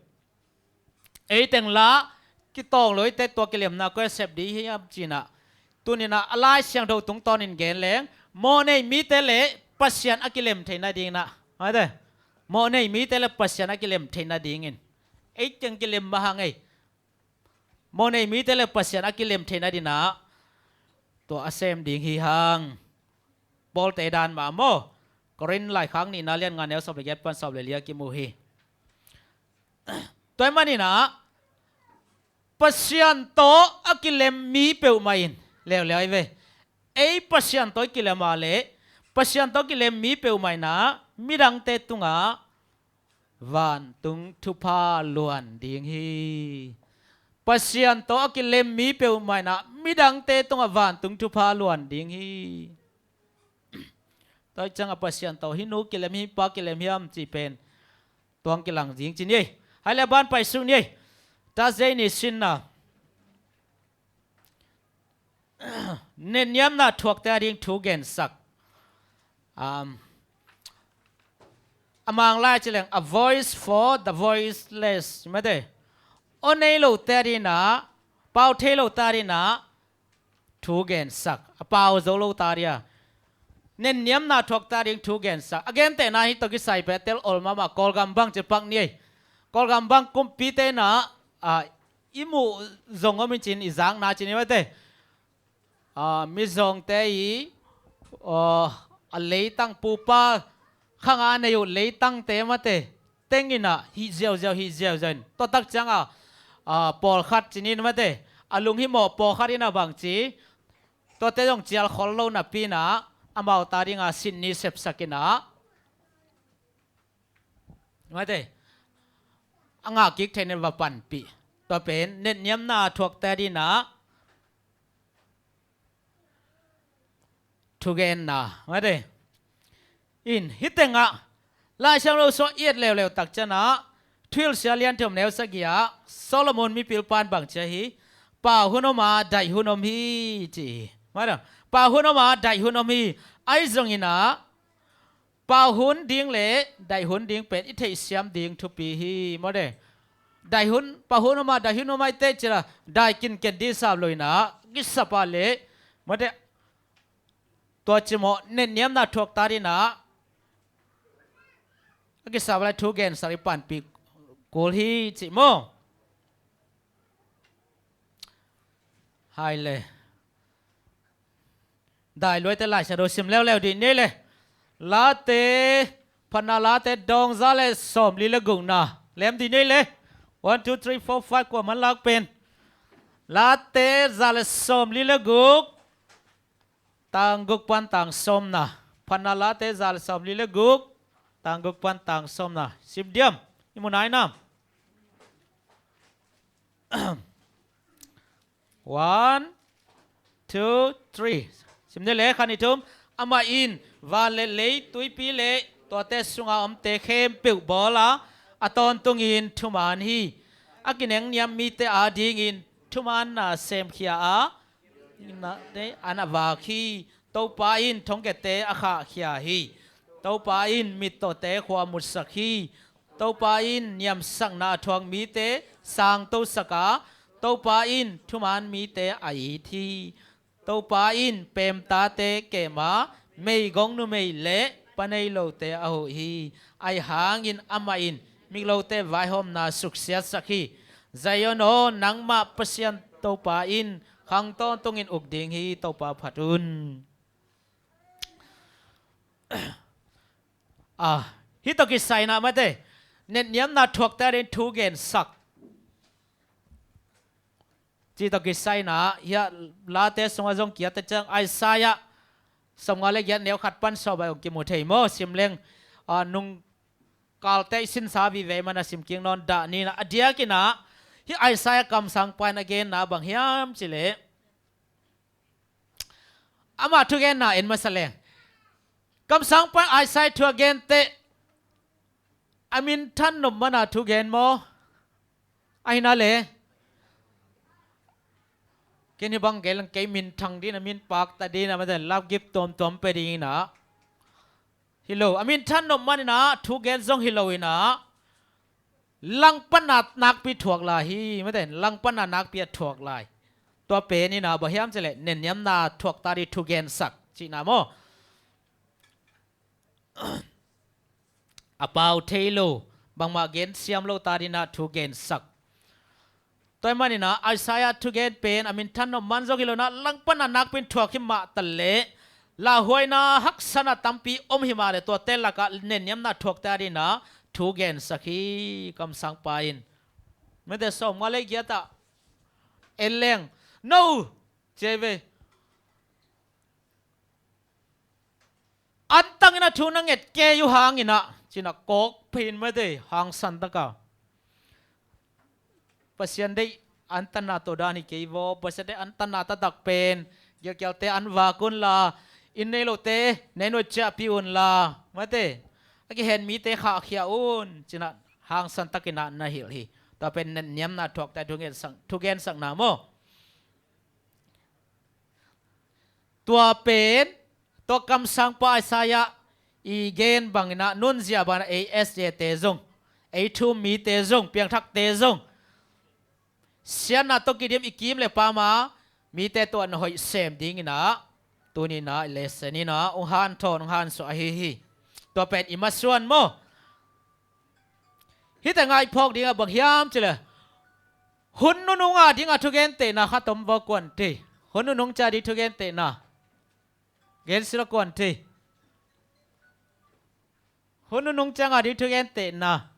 eiteng la kitawng lo, eite tua kilemna koi a sep ding hiam ci-in ah, tuni-in ah a Lai Siangtho tungtawnin gen leng, mawhnei mite le Pasian a kilem theih nadingin ah, mate, mawhnei mite le Pasian a kilem theih nadingin, eiteng kilem mah hang ei, mawhnei mite le Pasian a kilem theih nadingin ah tua a sem ding hi hang. Pawlte dan mah maw, Korin laikhak nihna lian nga neu sawm le giat pan sawm le li ah kimu hi. Tua ahih manin ah Pasian tawh a kilem mi peuhmah in, leuleu hi ve, ei Pasian tawh i kilem a le, Pasian tawh a kilem mi peuhmah in ah midangte tungah vantung thupha luan ding hi. Pasian tawh a kilem mi peuhmah in ah midangte tungah vantung thupha luan ding hi. Tua ciangah Pasian tawh hih nu kilem, hih pa kilem hiam cih pen tua hong kilang ding ci ni ei. Hai le, a ban paisuk ni ei. Thursday ni sinna, netniamna thuakte ading thu gensak. Um, a Mang lai ci leng, a voice for the voiceless, mate. Aw nei lote adingin ah, pau thei lote adingin ah thu gensak, a pau zo lote adingin ah netniamna thuakte ading thu gensak. A gentehna hi tawh kisai peh tel ol mahmah, Kawlgam bang ci pak ni ei. Kawlgam bang kumpite in ah, a, i muh zong om in cin, i zakna cin hi mate. A, mizawngte i, a, a leitang, pupa khang a nei uh leitangte mate, teng in ah hih ziauziau, hih ziauziau in, tua tak ciangah, a, pawlkhat ci ni mate, a lunghimawh pawlkhat in ah bangci, tuate zong cial khol lo napi-in ah amaute adingin sin ni sepsak in ah, mate, a ngah kik theih nadingin va panpih. Tua pen netniamna thuakte adingin ah thugenna, mate. In, hih tengah Lai Siangtho sung i et leuleu tak ciangah, Thuhilhsia lian thum neu sagih ah Solomon mipilpa'n bang ci hi, pau hun om a, daih hun om hi, ci hi. Mate, pau hun om a, daih hun om hi. Ahi zongin ah pau hun ding le daih hun ding pen i theihsiam ding thupi hi, mate. Daih hun, pau hun om a, daih hun om a i teh cih leh, daih kinken ding sap lo in ah, kisap a leh, mate, tua cimawh netniamna thuakte adingin ah a kisap a leh thu gensak i panpih kul hi, cih maw. Hai le. Dai luaite Lai Siangtho sim leuleu dih ni le. Late, Phatna Late dawng za le sawmli le gukna lem dih ni le. One, two, three, four, five, kua man lak pen? Late za le sawmli le guk, tang guk pan tang sawmna. Phatna Late za le sawmli le guk, tang guk pan tang sawmna. Sim diam, i mu nai nam? One, two, three. Sim ni le, khat, nih, thum. Amah in van le lei, tuipi le tuate sunga omte khempeuh bawl a, a tawntungin thuman hi. A kinengniam mite adingin thumanna semkhia a, na, te, an a vak hi. Topa in thongkiate a khahkhia hi. Topa in mittawte khua mutsak hi. Topa in niamsakna a thuak mite sangtosak a, Topa in thuman mite a it hi. Topa in peemtate kem a, meigong numei le pa nei lote a huh hi. Ahi hangin amah in migilote vaihawmna suksiatsak hi. Zion aw, nangmah Pasian Topa in khang tawntungin uk ding hi. Topa phat un. Ah, hih tawh kisai inah mate, netniamna thuakte adingin thu gensak. Cih tawh kisai inah, hiah Late sungah zong kiat a ciang Isaiah sawmnga le giat neu khat pan sawm ah hong kimu thei maw? Sim leng, ah, nung kalte i sinsa vive mana sim kik nawn dah ni inah, a diak inah hih Isaiah kamsangpa in a genna bang hiam cih leh, ama thugenna en masa leng. Kamsangpa in Isaiah thu a gen teh, a minthan nop mana thu gen maw? Ahi na le, ken hih bang gen leng kei minthang ding a, min pakta ding a, mate, lapgip tuamtuam pia ding inah hi lo. A minthan nop man inah thu gen zong hi lo inah, langpanna nakpi thuak lai hi, mate, langpanna nakpi a thuak lai. Tua pen inah bang hiam cih leh, netniamna thuakte adingin thu gensak cihna maw? A pau thei lo, bangmah gen siam lote adingin thu gensak. Tua ahih man inah Isaiah thugen pen a minthan nop man zong hi lo inah, langpanna nakpi in thuak hi mah ta leh, lauhuaina haksatna tampi om hi mah leh, tuate lakah netniamna thuakte adingin thu gensak hi kamsangpa in. Mate, sawmnga le giat ah en leng, no, ci ve. Antang inah thu na nget kei uh hang inah, ci inah kawk phei in, mate, hangsan tak a. Pasian deih antanna tawh dan hi kei vaw, Pasian deih antanna taktak pen, gilkialte an vak un la, inn nei lote na inn uh ciahpih un la, mate, a kihen mite khahkhia un, ci inah hangsan tak inah na hilh hi. Tua pen netniamna thuakte thu gensak, thu gensakna maw? Tua pen, tua kamsangpa Isaiah i gen bang inah, nunzia bang inah ei S J te zong, ei thu-um mite zong, piangthakte zong, siatna tawh kidim i kim le pam a, mite tuahna hoih sem ding inah, tuni inah i lesson inah hong hanthawn, hong hansuah ahi hi. Tua pen i masuan maw? Hihte ngah i phawk ding ah bang hiam cih leh, hun nunung a ding a thugentehna khat om vaw, kuan thei? Hun nunung ciang a ding thugentehna gen sila, kuan thei? Hun nunung ciang a ding thugentehna,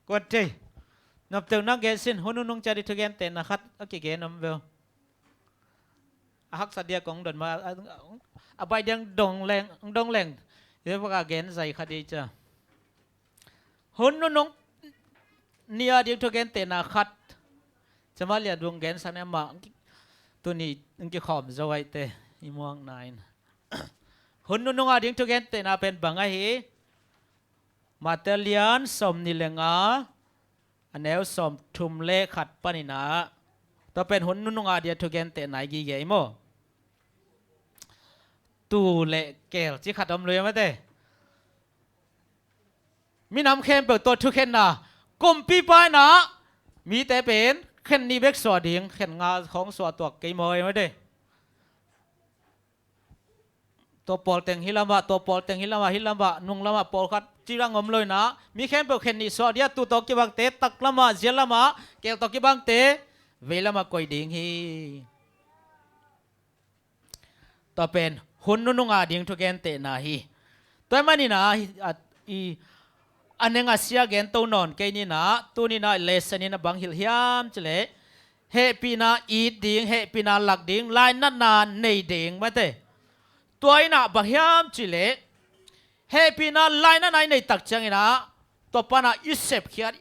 kuan thei? Nopteu nang gen sin, hun nunung ciang a ding thugentehna khat a kigen om ve aw. A haksa dia kong dot ma, a, a, a baih dia dong leng, dong leng. Hi bek a gen zai kha ding cia. Hun nunung ni a ding thugentehna khat. Camalia dung gensak ni amah. Tuni hong kikhawm zo ahih teh i muakna in. Hun nunung a ding thugentehna pen bang ahi? Matthai lian sawmnih le nga, a neu sawmthum le khat panin ah, tua pen hun nunung a dia thugentehna i gige hi maw? Tuu le keel ci khat om lui a, mate. Minam khempeuh tua thukhenna, kumpipa in ah mite pen khen nih bek suah ding, khen nga khawng suah tuak kei maw, mate. Tua pawl teng hih lamah, tua pawl teng hih lamah, hih lamah, nung lamah pawlkhat ci dang om lo in ah, mi khempeuh khen nih suah dia, tuu tawh kibangte, tak lamah, zial lamah, keel tawh kibangte vei lamah koih ding hi. Tua pen hun nunung a ding thugentehna hi. Tua ahih manin ah, a, i, a neng a sia gen to nawn kei ni in ah, tuni in ah lesson in ah bang hilh hiam cih leh, hehpihna it ding, hehpihna lak ding, lainatna nei ding, mate. Tua in ah bang hiam cih leh, hehpihna lainatna i neih tak ciangin ah, tua pan ah i sepkhiat,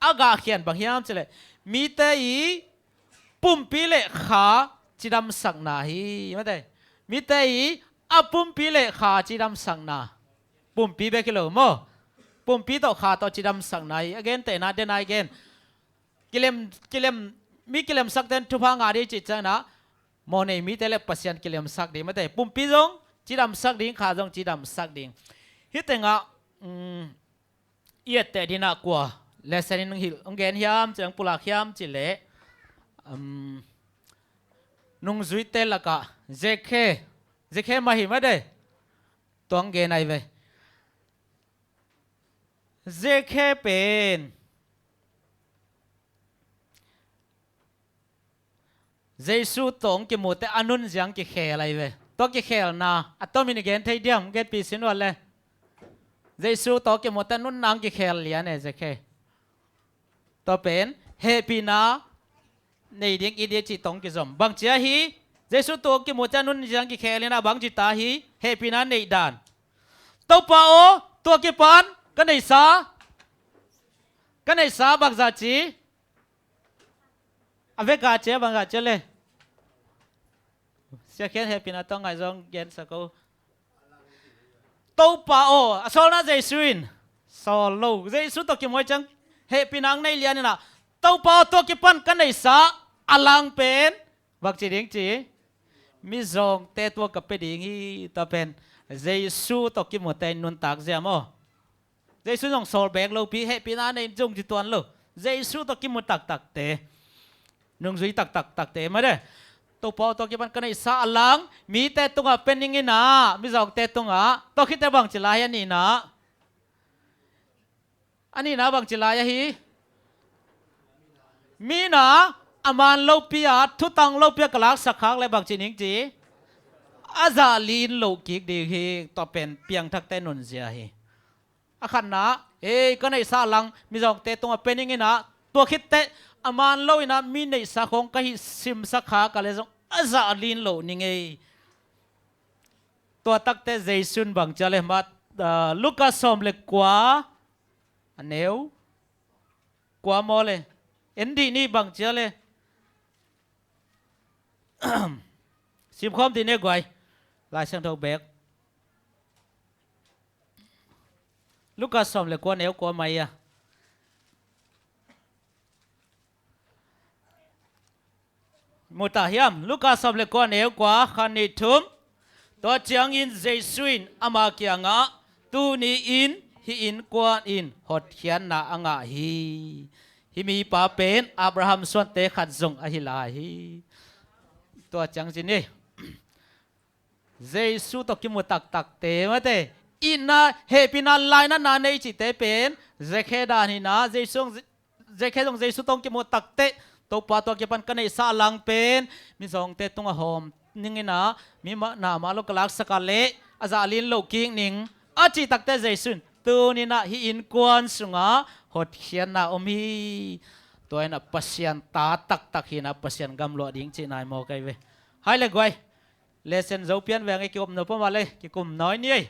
a gahkhiat bang hiam cih leh, mite i pumpi le kha cidamsakna hi, mate. Mite i a pumpi le kha cidamsakna. Pumpi bek hi lo maw? Pumpi tawh kha tawh cidamsakna hi. A gentehna den a i gen. Kilem, kilem, mi kilemsakte'n thupha ngah ding cih ciangin ah, mawhnei mite le Pasian kilemsak ding, mate. Pumpi zong cidamsak ding, kha zong cidamsak ding. Hih teng ah, um, i etteh ding in ah kua lesson in hong hilh, hong gen hiam cih, hong pulak hiam cih leh, um, nungzuite lakah Zakhe, Zakhe mah hi, mate. Tua hong gen ahi ve. Zakhe pen Jesu tawh hong kimu teh a nunzia hong kikhel ahi ve. Tua kikhelna a tomin i gen thei diam, genpih sin uh le. Jesu tawh kimuhte nunna hong kikhel lian e, Zakhe. Tua pen hehpihna nei ding i ding cih tawh kizom. Bangci ahi, Jesu tawh kimuhte nunna hong kikhel in a bangci ta hi, hehpihna neih dan. Topa aw, tua kipan ka neihsa, ka neihsa bangzah ci. A vek a cia bangzah cia le. Sia Khen hehpihna tawh ngaihzong gensak o. Topa aw, a sawlna Jesu in sawl lo. Jesu tawh kimuh ciang hehpihna hong nei lian in a, Topa aw, tua kipan ka neihsa a lang pen bangci ding ci. Mizawngte tung ah ka pia ding hi. Tua pen Jesu tawh kimuhte nuntak zia maw? Jesu zong sawl bek lopi, hehpihna nei zong ci tuan lo. Jesu tawh kimu taktakte, nungzui taktaktakte mah de. Topa aw, tua kipan ka neihsa a lang mite tungah pia ning in a, mizawngte tungah. Tua khitte bangci lai a nihna? A nihna bangci lai ahi? Mi in a, a man lopi a, thutang lopi a ka laksak khak le bangci ning ci. A zah lin loh kik ding hi. Tua pen piangthakte nunzia hi. A khatna, ei, ka neihsa lang mizawngte tungah pia ning in a, tua khitteh a man lo in a mi neihsa khawng ka hih simsak kha ka le zong a zah lin loh ning ei. Tua takte Jesu in bangci a le mat, ah, Lukas sawm le kua, a neu kua maw le, en dih ni bangci a le. Simkhawm dih ne guai. Lai Siangtho bek. Lukas sawm le kua neu kua mai a. Mu ta hiam, Lukas sawm le kua neu kua, khat nih thum. Tua ciangin Jesu in ama kiangah, tuni-in hih innkuan in hotkhiatna a ngah hi. Hih mipa pen Abraham suante khat zong ahi lai hi. Tua ciang ci ni. Jesu tawh kimu taktakte mate, itna, hehpihna, lainatna nei cihte pen Zakhe dan hi na. Jesu, Zakhe zong Jesu tawh kimu takteh, Topa, tua kipan ka neihsa a lang pen mizawngte tungah hawm ning in a, mi mah na mah lo ka laksak a leh a zah lin loh kik ning a cih takteh Jesu in, tuni in a hih innkuan sungah hotkhiatna om hi. Tua in a Pasian ta taktak hi na, Pasian gam luah ding cihna hi maw, kai ve. Hai le guai. Lesson zo pian veng ei, kikum nop om a le kikum nawi ni ei.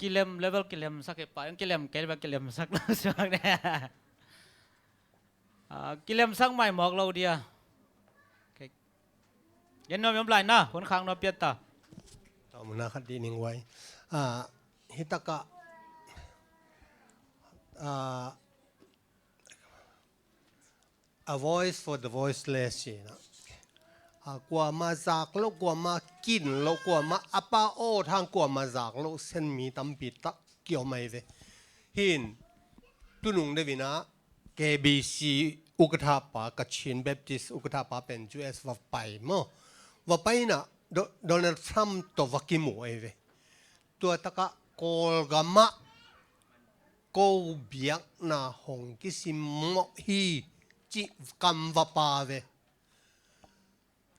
Kilem level kilemsak e pa, kilem kei level kilemsak lo suak ne. Ah, kilemsak mai mawk lo dia. Gen nuam i om lai na, hun khak nuam piat ta. Tawh muna khat dih ning uai. Ah, hitakah, ah, A voice for the voiceless ci na. Ah, kuama zak loh, kuama kin loh, kuama a pa aw thang kuama zak loh sen mi tampi tak kiom ai ve. Hin tunung deuh in a K B C ukatha pa, Kachin Baptist ukatha pa pen U S va pai maw. Va pai in a Do-, Donald Trump tawh va kimu ai ve. Tua takah Kawlgamah ko biakna hong kisim mawh hi cih kam va pha ve.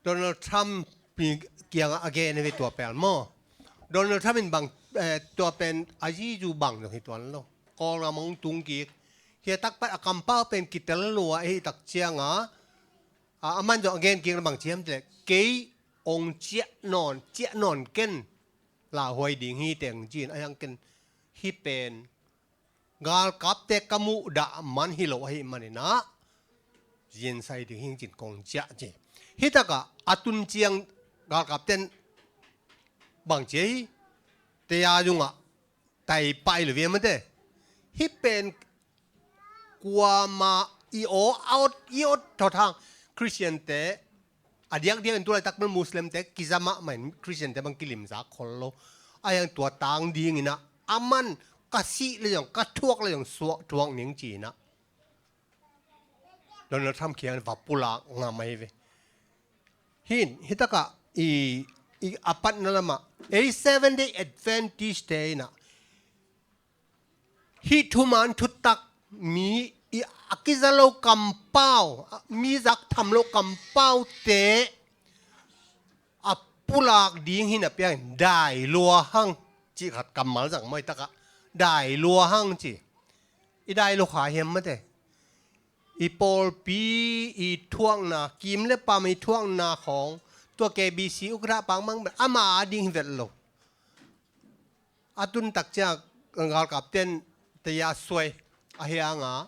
Donald Trump kiangah a gen hi ve tua pel maw. Donald Trump in bang, eh, tua pen a zizu bang zong hi tuan lo. Kawlgam hong tung kik. Hia takpat a kampau pen kitel lua ahi tak cianga, a, aman zong a gen kik na bang ciam te, kei hong ciah nawn, ciah nawn ken lauhuai ding hi teng cin, a hiang ken hi pen galkapte ka muh dah man hi lo ahi maninah zinsai ding hing cin kong ciah ci. Hi takah a tun ciang galkapten bang cia hi, teya zungah tai pai lo viam mate. Hi pen kuama i aw a ot i ot thawthang Christian te a diakdiak in tulaitak bel Muslim te kiza mahmah in Christian te bang kilimzak khol lo. A hiang tua tang dinginah aman ka sih le zong ka thuak le zong suak thuak ning cinah Donald Trump kiang va pulak ngam ahi ve. Hin hitakah i, i a patna lamah ei Seven Day Adventist te inah hih thuman thutak mi i a kiza lo kampau, mi zak tham lo kampau te a pulak ding hi na piangin dai lua hang cih khat kammal zang mawi takah dai lua hang ci. I dai lua kha hiam mate. I pawlpi i thuakna, kim le pam i thuakna khawng tua K B C ukra pangmang ama a ding hi vet lo. A tun tak ciang galkapten teya suai a hianga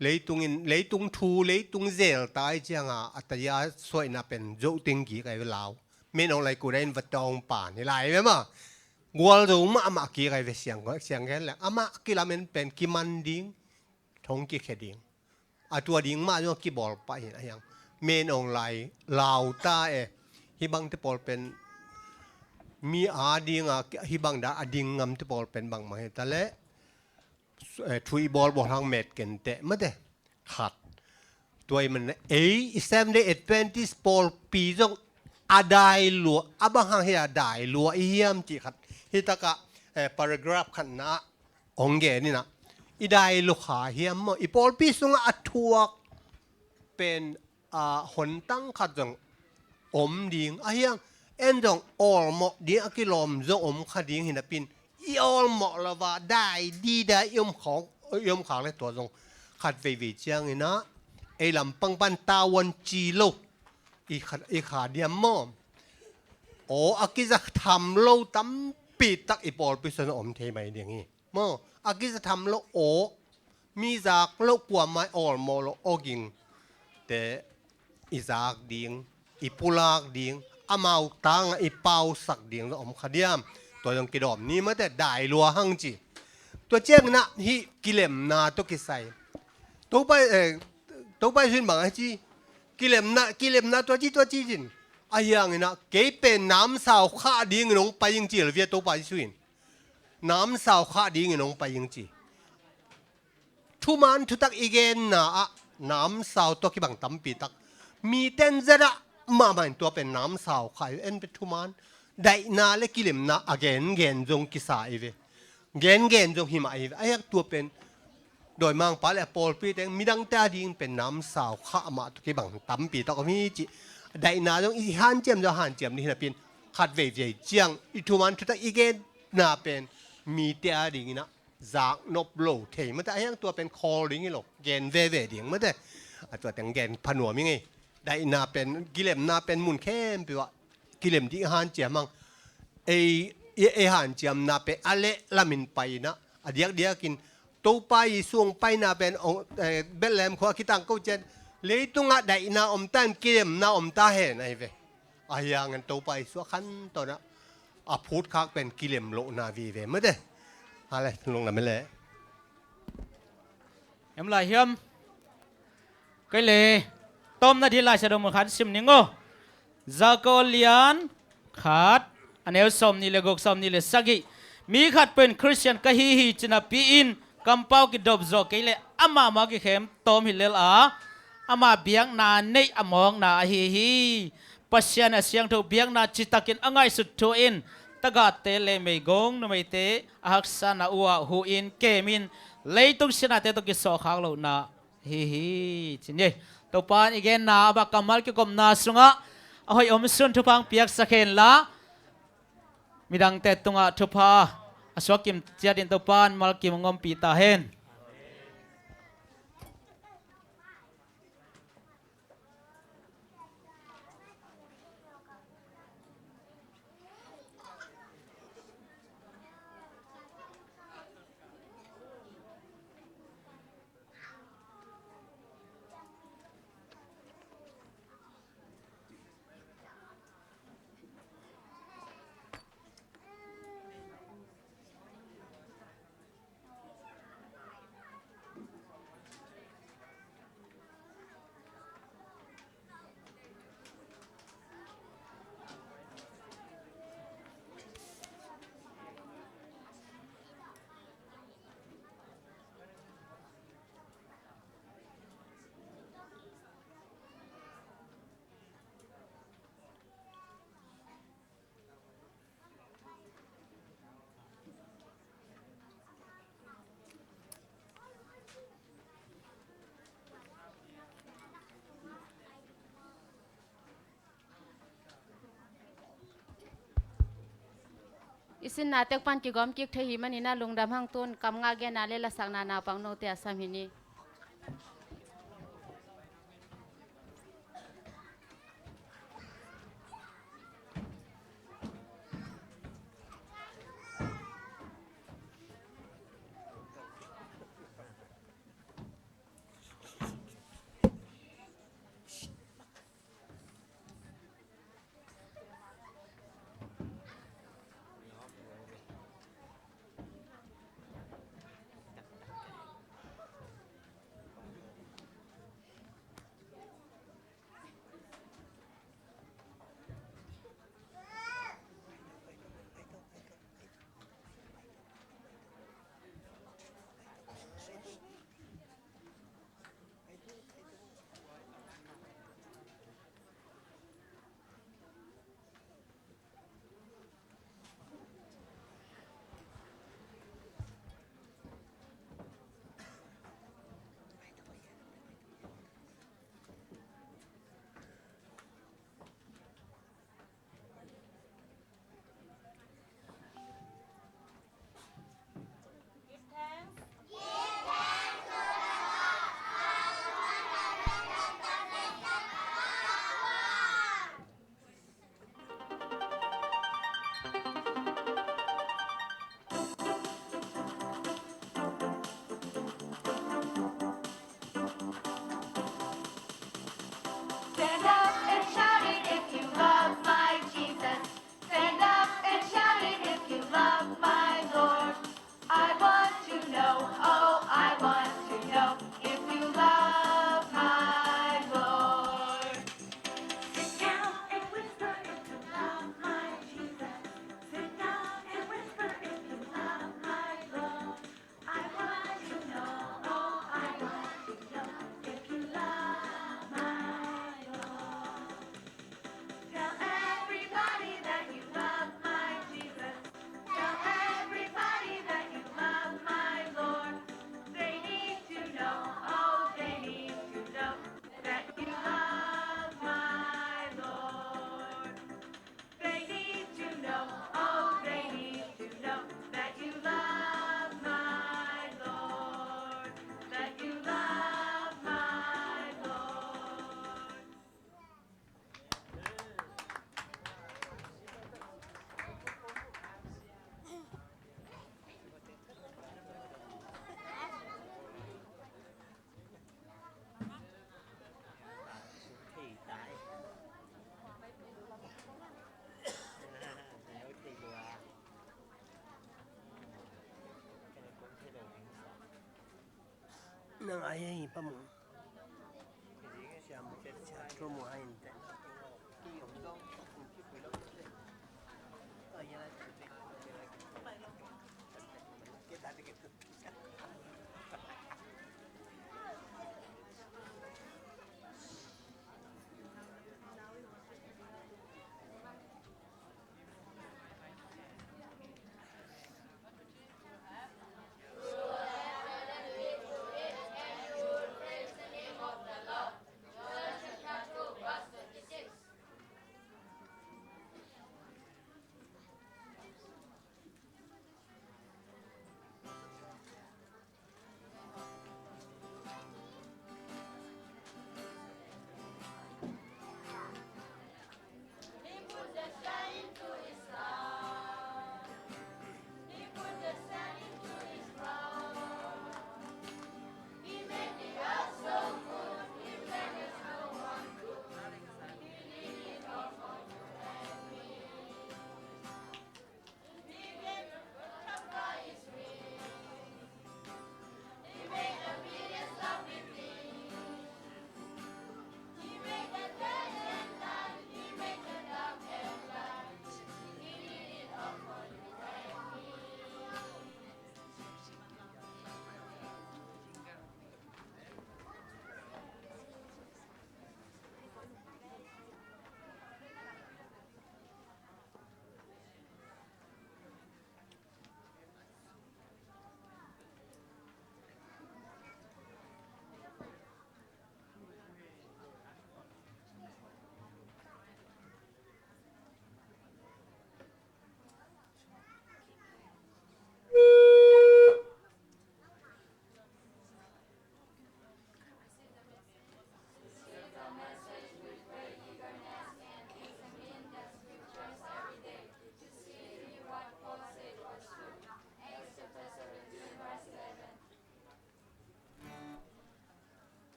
leitungin, leitung thu, leitung zel tai cianga a teya suaina pen zohting kik ai ve lau. Men ong lai kura in va tawng pan hi lai ve ma. Gual zo mahmah kik ai ve siang, siang gen le. Amah kilamen pen kiman ding, thong kikhia ding. A tua ding mah zong a kibawl pah hin a hiang. Men ong lai lau ta e. Hih bangte pawl pen mi a dinga hih bang dah a ding ngamte pawl pen bangmah hi ta leh, eh, thu i bawlbawl hang met kenteh mate. Khat. Tua i man ei i Seven Day Adventist pawlpi zong a dai lua, a bang hang hi a dai lua i hiam cih khat. Hih takah, eh, paragraph khatna ah hong gen inah i dai lua kha hiam maw? I pawlpi sungah a thuak pen, a, hontang khat zong om ding a hiang, en zong awlmawh ding a kilawm zong om kha ding hi napin i awlmawh lova dai dida i om khawng, i om khak le tua zong khat veivei cianginah ei lampang pan tavuan ci lo i kha, i kha diam maw? Aw a kiza tham lo tampi tak i pawlpi sungah om thei mai ding hi. Maw, a kiza tham lo aw, mi zak lo kuamah awlmawh lo awging te i zak ding, i pulak ding, amau tangah i pausak ding zong om kha diam. Tua zong kidawm ni mate dai lua hang ci. Tua cianginah hih kilemna tawh kisai. Topa, eh, Topa Jesu in bang a ci, kilemna, kilemna tua ci, tua ci cin. A hianginah kei pen namsau khah dingin hong pai ing ci lo via Topa Jesu in. Namsau khah dingin hong pai ing ci. Thuman thutak i genna ah namsau tawh kibang tampi tak miten zat ah mahmah in tua pen namsau khah i en pe thuman daihna le kilemna a gengen zong kisa i ve. Gengen zong hi mah i ve. A hiak tua pen dawimangpa le a pawlpi teng midangte a ding pen namsau khah mah tawh kibang tampi tak om hi cih. Daihna zong i hanciam zong hanciam ni hi napin khat veivei ciang i thuman thutak i genna pen mite a dinginah zak nop lo thei mate a hiang tua pen khawl ding hi lo gen veve ding mate. A tua teng gen phanuam i ngei. Daihna pen kilemna pen mun khempeuh ah kilem ding hanciam hang. Ei, ei, ei hanciamna pen a leh lamin paina a diakdiakin Topa Jesu hong paina pen hong, eh, Bethlehem khua kitang ko cian leitungah daihna om ta in kilemna om ta hen ahi ve. A hiangin Topa Jesu a khantawnah a phutkhak pen kilem lohna vive mate. Hale, lunglam le. Em lai hiam? Kei le tawmna dih Lai Siangtho mun khat sim ning aw. Jakob lian khat a neu sawm nih le guk, sawm nih le sagih. Mi khat pen Khristian ka hi hi ci napi-in kampau kidop zawh kei le amah mah kikhem tawm hi lel a, ama biakna neih a mawkna ahi hi. Pasian a siangtho biakna citakin a ngaihsut thu in tagahte le meigong numeite a haksatna uh ah hu in kemin leitung sinnate tawh kisawhkhak lohna hi hi ci ni. Topa in i genna a bak kammal kikopna sungah a hoih omsun thupha hong piaksak hen la, midangte tungah thupha a suak kim ciatin Topa in malkim hong ompih ta hen. I sinna tek pan kigawm kik thei hi manin ah lungdam hang. Tun kam ngah genna le lasakna naupang note a sam hi ni. Stand up and shout it if you love my Jesus. Stand up and shout it if you love my Lord. I want to know, oh, I want to know if you love my Lord. Sit down and whisper if you love my Jesus. Sit down and whisper if you love my Lord. I want to know, oh, I want to know if you love my Lord. Tell everybody that you love my Jesus. Tell everybody that you love my Lord. They need to know, oh, they need to know that you love my Lord. They need to know, oh, they need to know that you love my Lord, that you love my Lord. Nang ai hi pa mu. Siam, siam thu mu ai in te.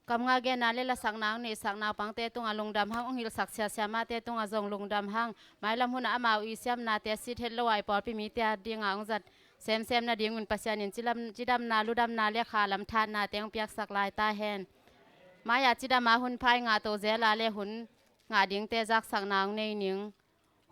Kam nga genna le lasak nau neihsak naupangte tungah lungdam hang, hong hilhsak sia siamate tungah zong lungdam hang. Mailam hunah amau i siamnate sit het lo a i pawlpi mite a dingah hong zat semsem nadingun Pasian in cidam, cidamna, ludamna le khalam thatnate hong piaksak lai ta hen. Mai-ah cidam a hun pha i ngah to zel a le hun ngah dingte zaksak nau nei ning.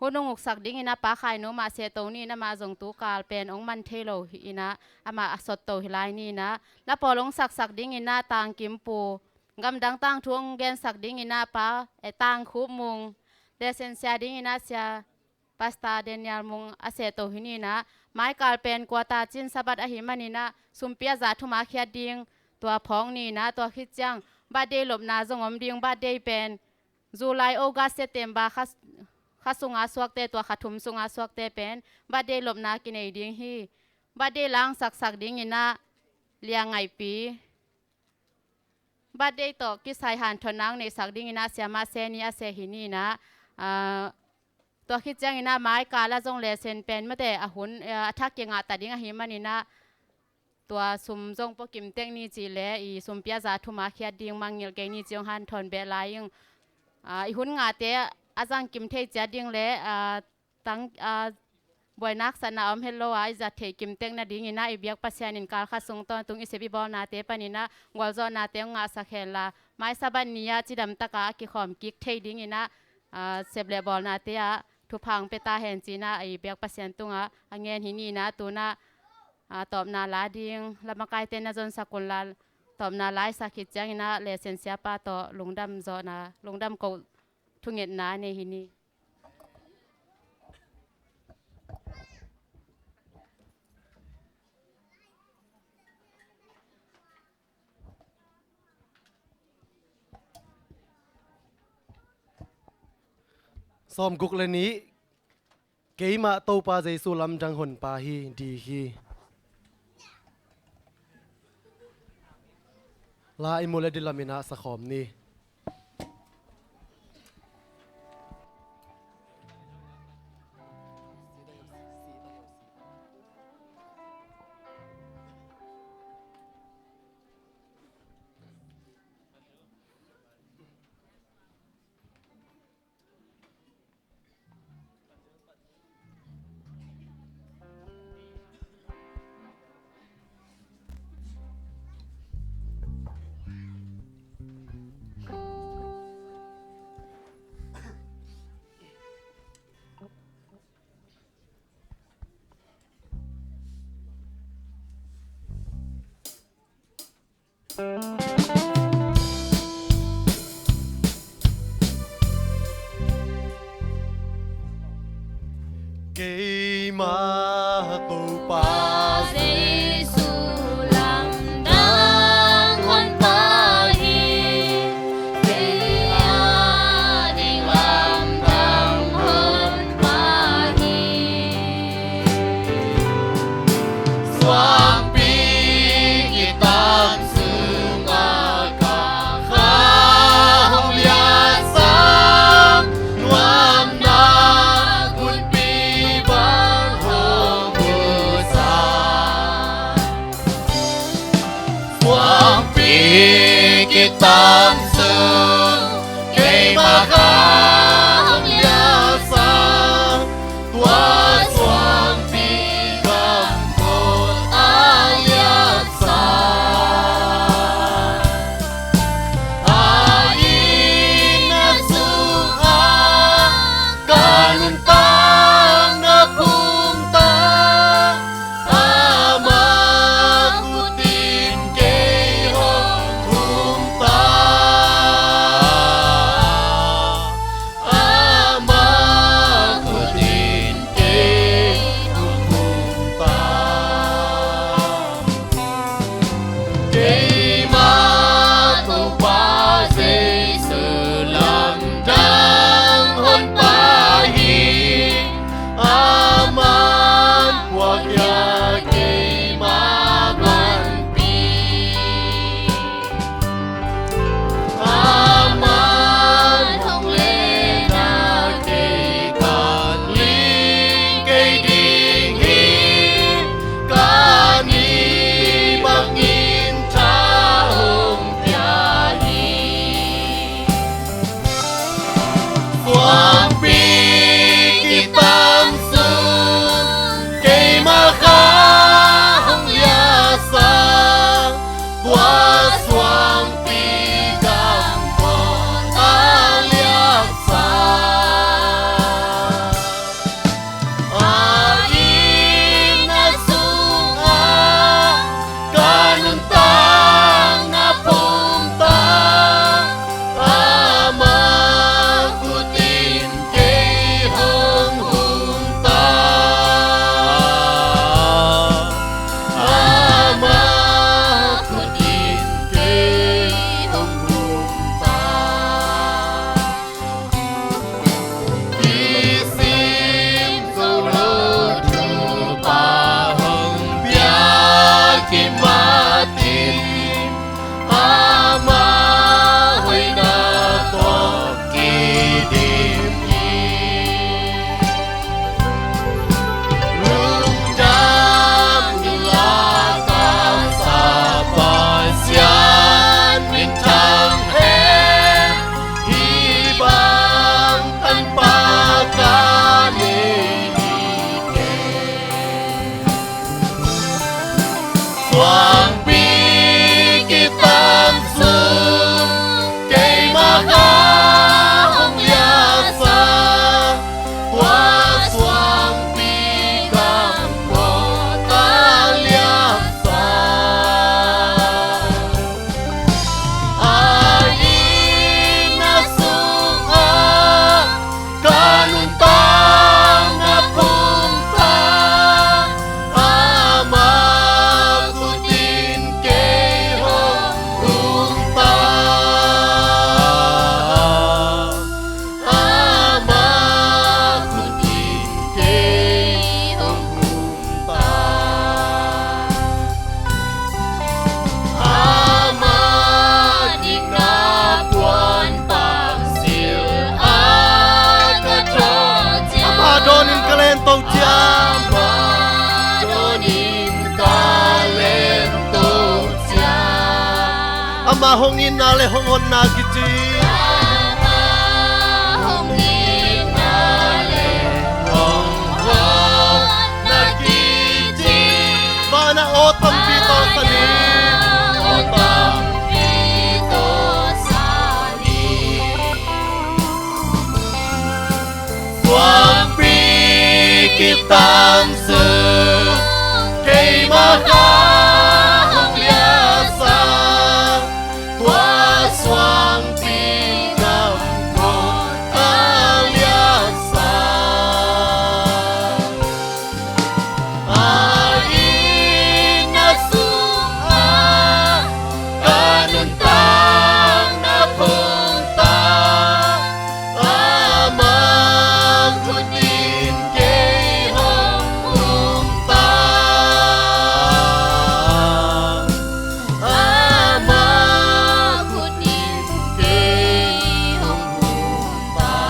Hun hong uksak dingin ah Pa Khai Nu mah sehto ni-in amah zong tu kal pen hong man thei lo hi-in ah, amah a sotto hi lai ni-in ah, na pawl hong saksak dingin ah Tangkim Pu, gamdang tangthu hong gensak dingin ah Pa, eh, Tangkhup Mung, lesson sia dingin ah Sia Pastor Daniel Mung a sehto hi ni-in ah, mai kal pen kua ta cin Sabbath ahih manin ah, sumpi a za thum a khiat ding tua phawng ni-in ah, tua khit ciang birthday lopna zong om ding, birthday pen July, August, September kha, kha sunga suakte, tua kha thum sunga suakte pen birthday lopna kinei ding hi. Birthday la hong saksak dingin ah Lia Ngaihpi. Birthday tawh kisai hanthotna hong neihsak dingin ah Siamah Seni a seh hi ni-in ah, ah, tua khit ciangin ah mai kal ah zong lesson pen mate a hun, eh, a thak kingah ta ding ahih manin ah, tua sum zong pua kim tek ni cih leh i sumpi a za thum a khiat ding mangngilh kei ni cih hong hanthawn beh lai ing. Ah, i hun ngahte a zang kim thei ciat ding le, ah, tang, ah, buainak satna om het lo a i zat theih kim tek nadingin ah i biak Pasian in kal khat sung tawntung i sep i bawlnate panin ah gualzawhnate hong ngahsak hen la, mai Sabbath ni-ah cidam taka a kikhawm kik thei dingin ah, ah, sep le bawlnate ah thupha hong pia ta hen ci-in ah i biak Pasian tungah a ngen hi ni-in ah, tu-in ah, ah, tawpna la ding lamakaite na zonsak un la, tawpna la i sak khit ciangin ah lesson siapa tawh lungdam zawhna, lungdam koh thungetna nei hi ni. Sawmguk le nih. Keimah Topa Jesu lamdang honpa hi, dih hi. La i mu le dilamin ah sakhawm ni. Keimah Topa Jesu lamdang honpa hi, kei a ding lamdang honpa hi. Suangpi kitam sungah ka kha hong liatsak, nuamna gunpi bang hong musak. Suangpi kitam sung keimah kha hong liatsak, tua suangpi gam tawh a liatsak. A inn a sungah ka nuntakna phungtak, amah khut in kei hong thumtak. Hong itna le hong honna kici. Ama hong itna le hong honna kici. Vana aw tampi tawh sa ni. Aw tampi tawh sa ni. Suangpi kitam sung keimah kha hong liasa. Tua suangpi gam kua a liasa. A itna sungah ka nuntakna phungtak. Ama khut in kei hong pumtak. Ama khut in kei hong pumtak.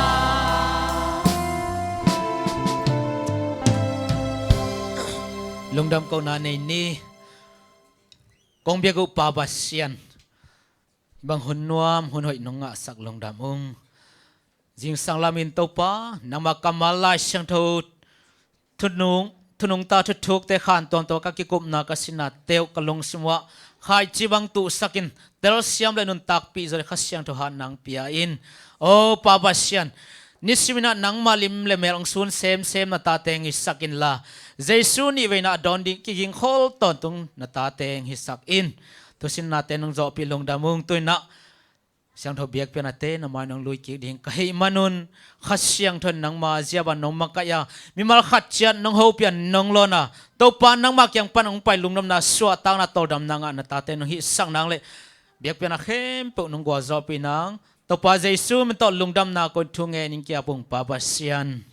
Lungdam kohna nei ni. Kong biak uh Pa Pasian, bang hun nuam hun hoih nong ngahsak lungdam ung. Zingsang lamin Topa, nangma kammal Lai Siangtho thunung, thunungta thuthukte khan tuamtuam ka kikupna ka sinna teuh ka lungsim uah khaici bang tuhsakin telsiam le nuntakpih zaw le Kha Siangtho hat nang pia in. O Pa Pasian, nisimin ah nangma lim le mel hong sun semsem na tate hong hisak inla, Jesu nihveina a dawn ding kigingkhol tawntung na tate hong hisak in. Thusinnate nong zawhpih lungdam ung. Tuinah siangtho biakpiaknate na mai nong lui kik ding ka hih manun, Kha Siangtho in nangma ziaban nong makaih a, mimal khat ciat nong hopih a nong lawn a, Topa nangma kiang pan hong pai lungdamna suahtakna tawldamna ngah na tate nong hihsak nang le biakpiakna khempeuh nong gualzawhpih nang. Topa Jesu min tawh lungdamna kong thu ngen in kiap ung Pa Pasian.